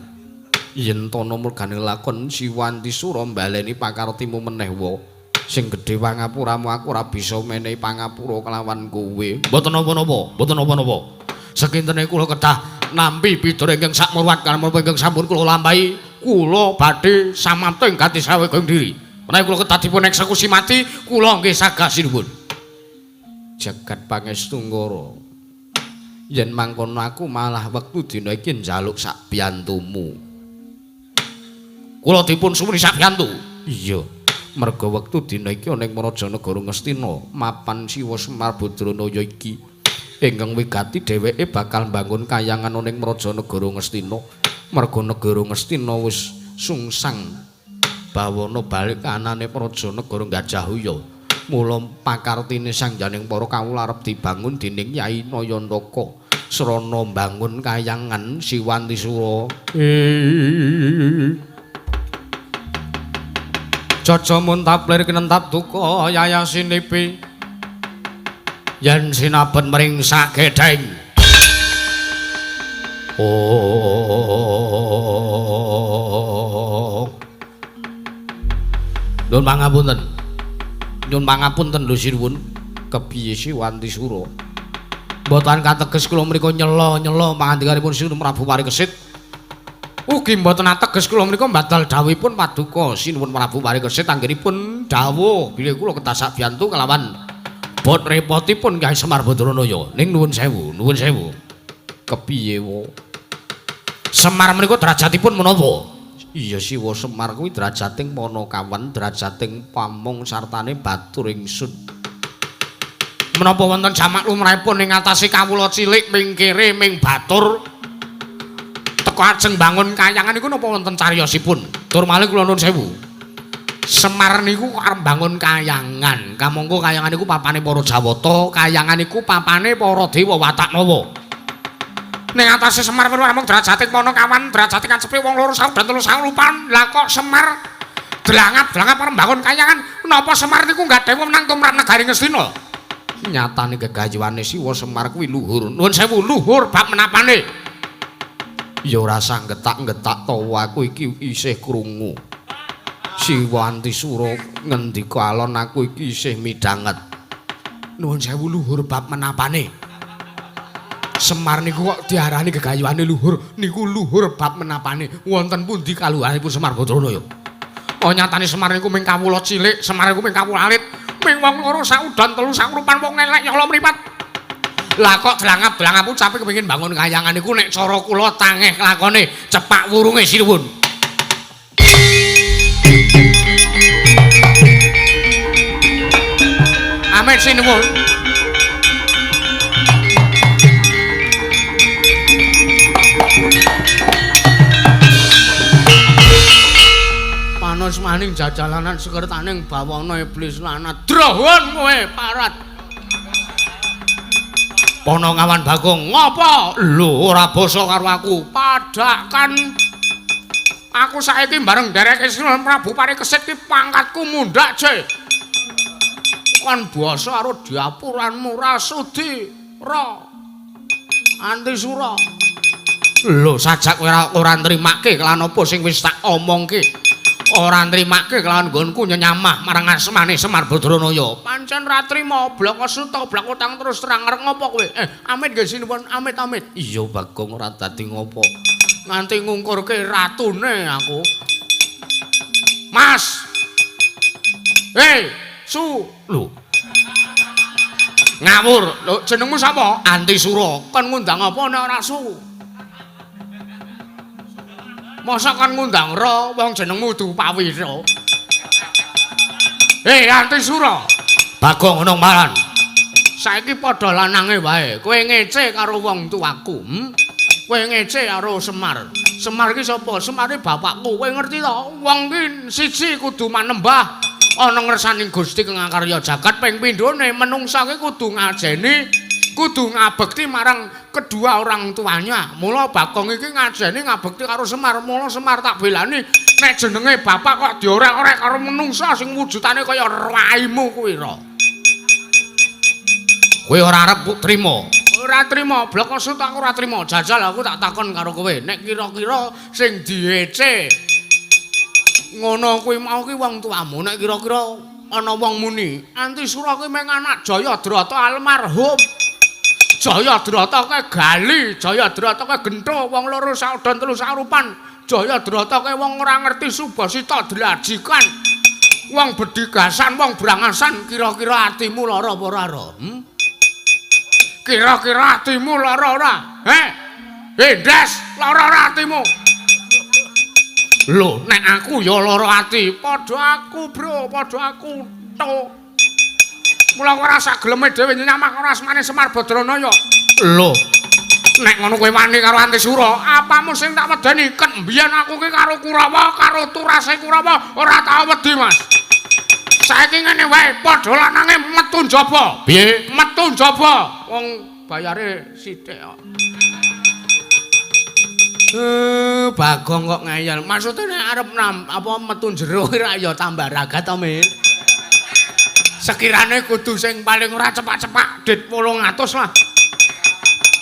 Yen tono mergane lakon Siwanti Sura mbaleni pakartimu meneh wa. Sing gedhe pangapuramu aku ora bisa menehi pangapura kelawan kowe. Mboten napa-napa, mboten napa-napa. Sekintene kula kedah nampi pidana ingkang sakmurwat kanapa ingkang sampun kula lampahi, kula badhe samapta ing gati saweging diri. Menawi kula kedah dipun eksekusi mati, kula nggih sagah sinuwun. Jagat Pangestu Ngara. Yen mangkono aku malah wektu dina iki njaluk sak biyantumu. Kula dipun suwuni sak biyantu. Iya. Merga wektu dina iki ana ing Praja Negara Ngastina, mapan Siwa Semar Badranaya iki ingkang wigati dheweke bakal mbangun kayangan ana ing Praja Negara Ngastina. Merga negara Ngastina wis sungsang bawana balik anane Praja Negara Gajahaya. Mula pakartine sangjaning para kawula arep dibangun dening Yai Nayantaka srana mbangun kayangan Siwanti Sura. Jaja muntaplir kinentap duka yayasinipi yen sinabet mring sagedheng. Oh. Nyuwun pangapunten. Nyuwun pangapunten lho sinuwun. Kepiye Siwanti Sura? Mboten kateges kula mriku nyela-nyela pangandikanipun Sinuwun Prabu Parikesit. Ugi mboten ateges kula menika mbadal dawuhipun Paduka Sinuwun Prabu Parikesit anggenipun dawuh bilih kula kedah sabiyantu kelawan bot repotipun Kyai Semar Badranaya. Ning nuwun sewu, nuwun sewu. Kepiye wa? Semar menika derajatipun menapa? Iya Siwa Semar kuwi derajating Panakawan, derajating pamong sartane batur ingsun. Menapa wonten jamak lumrahipun ing atase kawula cilik ming kere ming batur? Teka ajeng bangun kayangan niku napa wonten cariyosipun? Tur malih kula nuwun sewu. Semar niku arep bangun kayangan. Kamangka kayangan niku papane para Jawata, kayangan niku papane para dewa Wataknawa. Ning atase Semar perlu namung derajating Panakawan, derajating kacepe wong loro sawu dan telu sawu lupan. Lah kok Semar dlangap-dlangap arep bangun kayangan? Napa Semar niku nggadhahi wewenang tumrap negari Ngastina? Nyatane gegayuhane Siwa Semar kuwi luhur. Nuwun sewu, luhur bab menapane. Ya ora usah getak-getak tawa aku iki isih krungu. Siwanti Sura ngendika alon aku iki isih midhanget. Nuwun sewu luhur bab menapane. Semar niku kok diarani gegayuhane luhur, niku luhur bab menapane. Wonten pundi kaluhuranipun Semar Badranaya? Oh nyatane Semar niku ming kawula cilik, Semar niku ming kawula alit, ming wong loro saudan telu sakrupan wong elek nyala mripat. Lah kok dlangap-dlangap ucape kepengin bangun kayangan niku nek cara kula tangeh lakone cepak wurunge sinuwun. Amit sinuwun. Panos maning jajalanan sekertaning bawana iblis lanat. Drohon kowe parat. Panangawan Bagong, ngopo? Lho, ora basa karo aku. Padhakan aku saiki bareng ndereke Sinuwun Prabu Parikesit ki pangkatku mundhak, Je. Kon basa karo diapuranmu ra sudi, ra. Anti Sura. Lho, sajak kowe ora nrimake kelan apa sing wis tak omongke. Ora nrimake kelawan nggonku nyenyamah marang asmane Semar Badranaya. Pancen ra trima, bloko suta, bloko utang terus terang arep ngopo kowe? Amit nggih sinuwun, amit amit. Iya Bagong ora dadi ngopo. Nganti ngungkurke ratune aku. Mas. Hei, Su. Lho. Ngawur. Lho jenengmu sapa? Anti Sura. Kon ngundang apa nek ora Su? Masa kon ngundang ra wong jenengmu Dupawira. Hei Anti Sura. Bagong ngono malan. Saiki padha lanange wae. Kowe ngece karo wong tuaku, Kowe ngece karo Semar. Semar iki sapa? Semar iki bapakku. Kowe ngerti to? Wong ki siji kudu manembah ana ngersaning Gusti kang akarya jagat, ping pindhone menungsa ki kudu ngajeni, kudu ngabekti marang kedua orang tuanya. Mula Bagong iki ngajeni ngabekti karo Semar. Mula Semar tak belani nek jenenge bapak kok diorek-orek karo menungsa sing wujudane kaya raimu kuwi ro. Kowe ora arep trima. Ora trima, blok sut aku ora trima. Jajal aku tak takon karo kowe, nek kira-kira sing diece ngono kuwi mau ki wong tuamu, nek kira-kira ana wong muni, Antisura kuwi mung anak Jayadrata almarhum. Jayadrata kae gali, Jayadrata kae gentho, wong loro saudon telu sarupan. Jayadrata kae wong ora ngerti subasita drajikan. Wong bedigasan, wong brangasan, kira-kira atimu lara apa ora, Ra? Kira-kira atimu lara ora? Heh? Hendes, lara ora atimu? Lho, nek aku ya lara ati, padha aku, Bro, padha aku to. Mula ora sak geleme dhewe nyamak ora asmane Semar Badranaya. Lho, nek ngono kowe wani karo Antisura, apamu sing tak wedeni? Ket mbiyen aku ki karo Kurawa, karo turase Kurawa ora tau wedi, Mas. Saiki ngene wae, padha lanange metu njaba. Piye? Metu njaba. Wong bayare sithik kok. Bagong kok ngeyel. Maksude nek arep apa metu jero ora ya tambah ragat to, Mir. Sekirane kudu sing paling ora cepak-cepak dit 800 lah.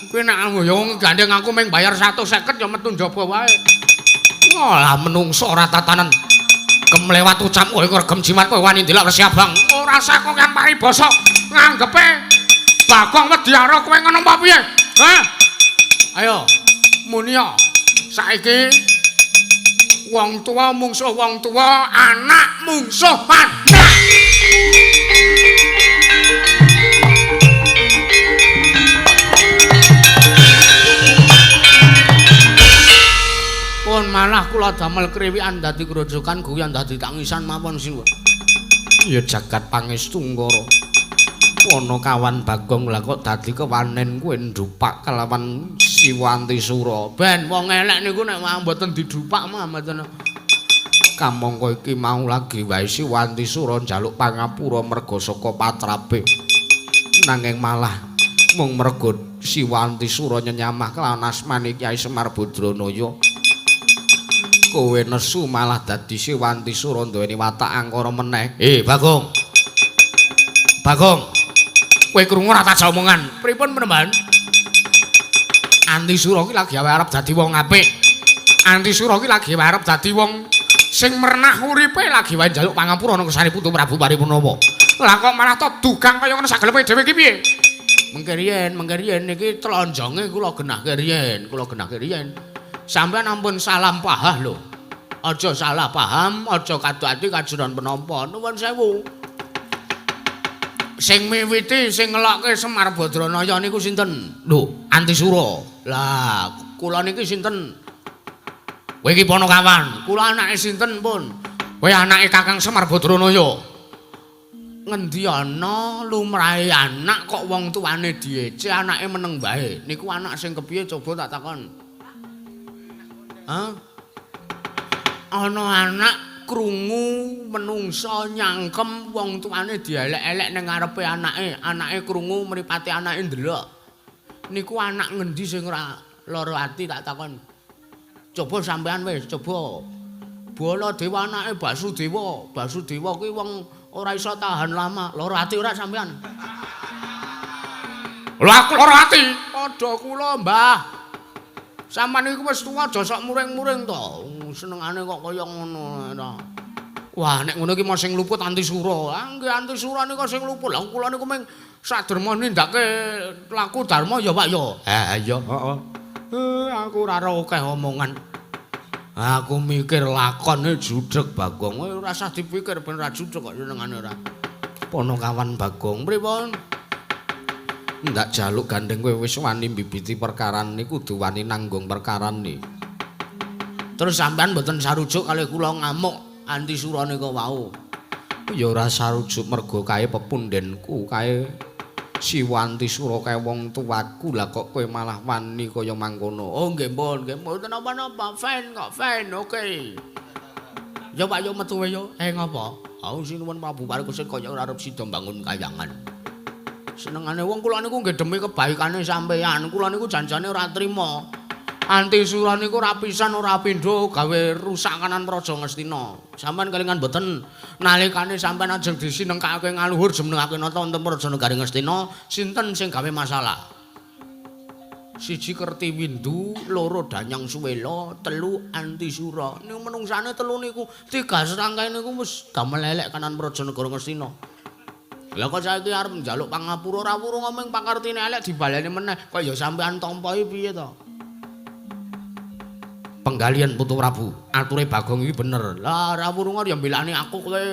Kuwi nek ya wong gandeng aku mung bayar 150 ya metu njaba wae. Ngolah menungso ora tatanan. Kemlewat ucap kowe regem jimat kowe wani ndelok Resi Abang. Ora usah kok kan paribasa nganggepe Bagong wedi karo kowe ngono apa piye? Hah? Ayo muni ya. Saiki wong tuwa mungsuh wong tuwa, anak mungsuh anak. Pun malah kula damel kriwikan dadi grojogan guyon dadi tangisan mawon siwun. Ya jagat pangestu Ngara. Ana kawan Bagong lah kok dadi kewanen kowe ndupak kelawan Siwa Antisura. Ben wong elek niku nek mboten didupak mah mboten. Kamangka iki mau lagi wae Siwa Antisura njaluk pangapura merga saka patrape. Nanging malah mung merga Siwa Antisura nyenyamah kelawan asmane Kyai Semar Badranaya. Kowe nesu malah dadi Siwa Antisura duweni watak angkara meneh. Bagong. Bagong. Kowe krungu ora tak omongan. Pripun Penemban? Antisura ki lagi arep dadi wong apik. Antisura ki lagi arep dadi wong sing merenah uripe, lagi wae njaluk pangapura nang kersane Putu Prabu Paripunawa. Lah kok malah to dugang kaya ngono sagelepe dhewe iki piye? Mengke riyen niki tlonjonge kula genahke riyen, kula genahke riyen. Sampeyan ampun salah paham lho. Aja salah paham, aja kadu ati kajuran penampa. Nuwun sewu. Sing miwiti sing ngelokke Semar Badranaya niku sinten? Lho, Antisura. Lah, kula niki sinten? Kowe iki Panakawan. Kula anake sinten pun? Kowe anake Kakang Semar Badranaya. Ngendi ana lumrahe anak kok wong tuane diece, anake meneng wae. Niku anak sing kepiye coba tak takon. Hah? Ana anak krungu menungsa nyangkem wong tuane dielek-elek ning ngarepe anake, anake krungu mripate anake ndelok. Niku anak ngendi sing ora lara ati tak takon. Coba sampean wis, coba. Baladewa anake Basudewa. Basudewa kuwi wong ora iso tahan lama. Lara ati ora sampean? Lha aku lara ati. Padha kula, Mbah. Sampeyan iku wis tuwa aja sok muring-muring to. Senengane kok kaya ngono ta. Wah, nek ngono iki mau sing luput Antisura. Ah, nggih Antisura nika sing luput. Lah kula niku mung saderma nindake laku dharma ya, Pak ya. Ha iya, heeh. Aku ora akeh omongan. Aku mikir lakone judeg Bagong. Ora usah dipikir ben ora judeg kok senengane ora. Panakawan Bagong, pripun? Ndak jaluk gandeng kowe wis wani mbibiti perkarane kudu wani nanggung perkarane. Terus sampean mboten sarujuk kalih kula ngamuk Antisura nika wau. Ya ora sarujuk mergo kae pepundenku kae Siwanti sura kae wong tuaku lah kok kowe malah wani kaya mangkono. Oh nggih pun, nggih mboten napa-napa, fine kok, fine, oke. Ya Pak yo metu wae yo. Ngapa? Oh sinuwun Prabu Parikesit kaya ora arep sida mbangun kayangan. Senengane wong kula niku nggih demi kebaikane sampeyan. Kula niku janjane ora trima. Anti Sura niku ora pisan ora pindho gawe rusak kanan Praja Ngastina. Sampeyan kelingan mboten nalikane sampeyan ajeng disinengkake ngaluhur jumenengake nata wonten Praja Negari Ngastina, sinten sing gawe masalah? Siji Kertiwindu, loro Danyang Suwela, telu Anti Sura. Niku menungsane telu niku, tiga serangkai niku wis damel elek kanan Praja Negara Ngastina. Lah kok saiki arep njaluk pangapura ora wurung ngomong pakartine elek dibaleni meneh, kok ya sampeyan tampa piye to? Penggalian Putu Prabu, ature Bagong iki bener. Lah ora wurung ya mbelani aku kowe.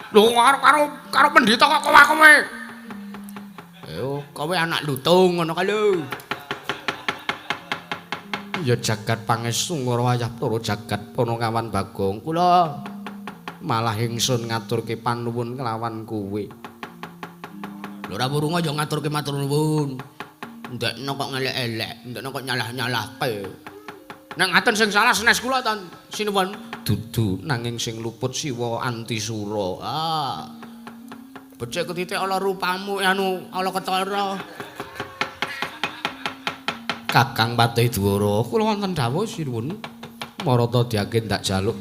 Lho karo pendhita kok kowe. Yo kowe anak lutung ngono kae lho. Ya jagat pangestu ngara wayah para jagat Panakawan Bagong. Kula malah ingsun ngaturke panuwun kelawan kowe. Lho ora wurung ya ngaturke matur nuwun. Ndekno kok ngelek-elek, ndekno kok nyalah-nyalahke. Nek ngaten sing salah senes kula ta sinuwun. Dudu nanging sing luput Siwa Anti Sura. Ah. Becik ketitik ala rupamu anu ala ketara. Kakang Patih Dwara, kula wonten dawuh sinuwun. Marata diake ndak jaluk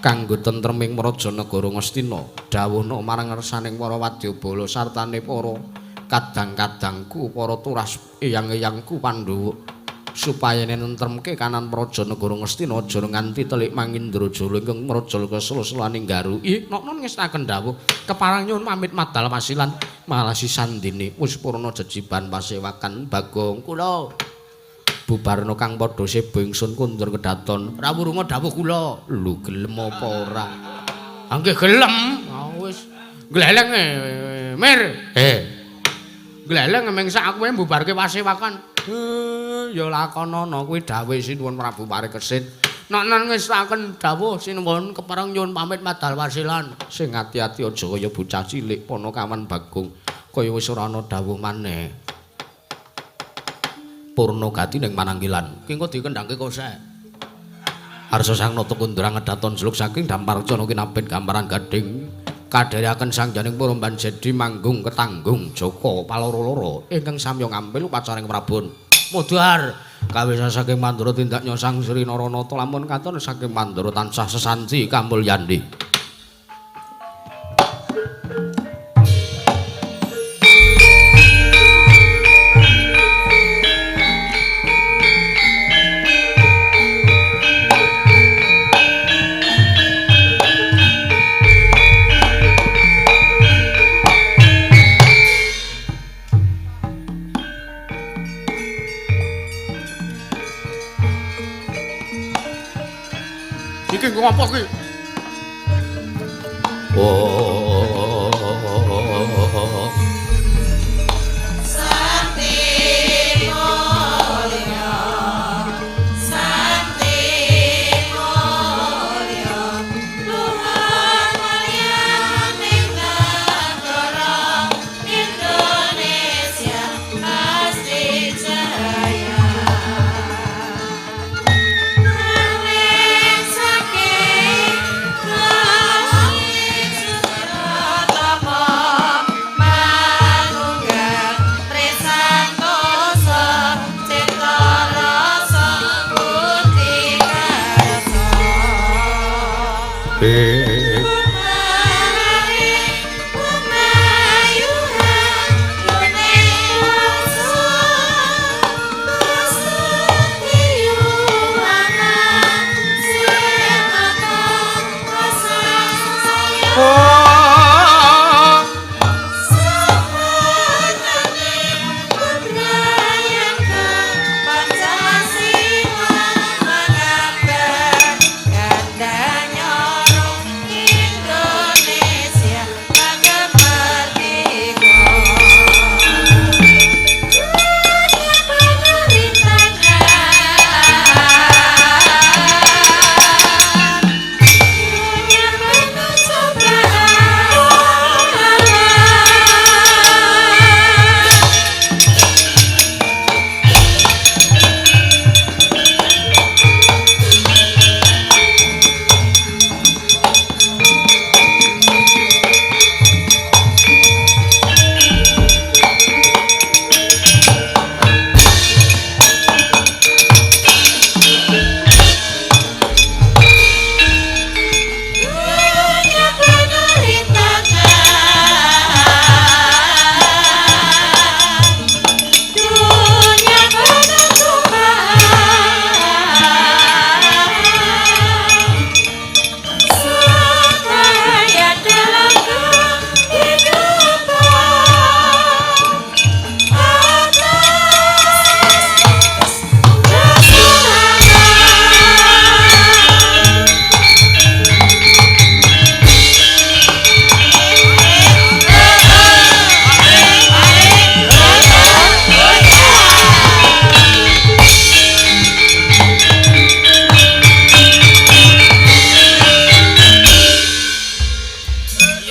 kanggo tentreming Praja Negara Ngastina. Dawuhna marang ngersaning para wadyabala sartane para kadang-kadangku para turas eyang-eyangku Pandhawa supaya nentremke kanan Praja Negara Ngastina aja nganti telik Mangindrajala ingkang mraja kesel-selaning garu. Ih, nokno ngestaken dawuh keparang nyuwun pamit madal wasilan malasi sandine wis purna jejiban pasewakan Bagong. Kula bubarna kang padha seba ingsun kundur kedaton. Ora wurunga dawuh kula. Lho gelem apa ora? Ah nggih gelem. Ah wis gleleng Mir. Gleleng mengsak aku mbubarke pasewakan. Ya lakonana kuwi dawuh Sinuwun Prabu Parikesit. Nek ngestaken dawuh sinuwun kepareng nyuwun pamit madal wasilan. Sing ati-ati aja kaya bocah cilik Panakawan Bagong kaya wis ora ana dawuh maneh. Purna gati ning Mananggilan. Ki engko dikendhangke kosek. Arsa sang nata kundra ngedaton jeluk saking Damparcana kinapit gambaran gading. Kadherekaken sangjaning para banjedi manggung ketanggung Jaka paloro-loro ingkang samya ngampil upacaring Prabon. Mudhar kawisa saking Mandura tindak nyosang Sri Naranata lamun katon saking Mandura tansah sesanti kamulyani. Iki ngopo iki? Oh.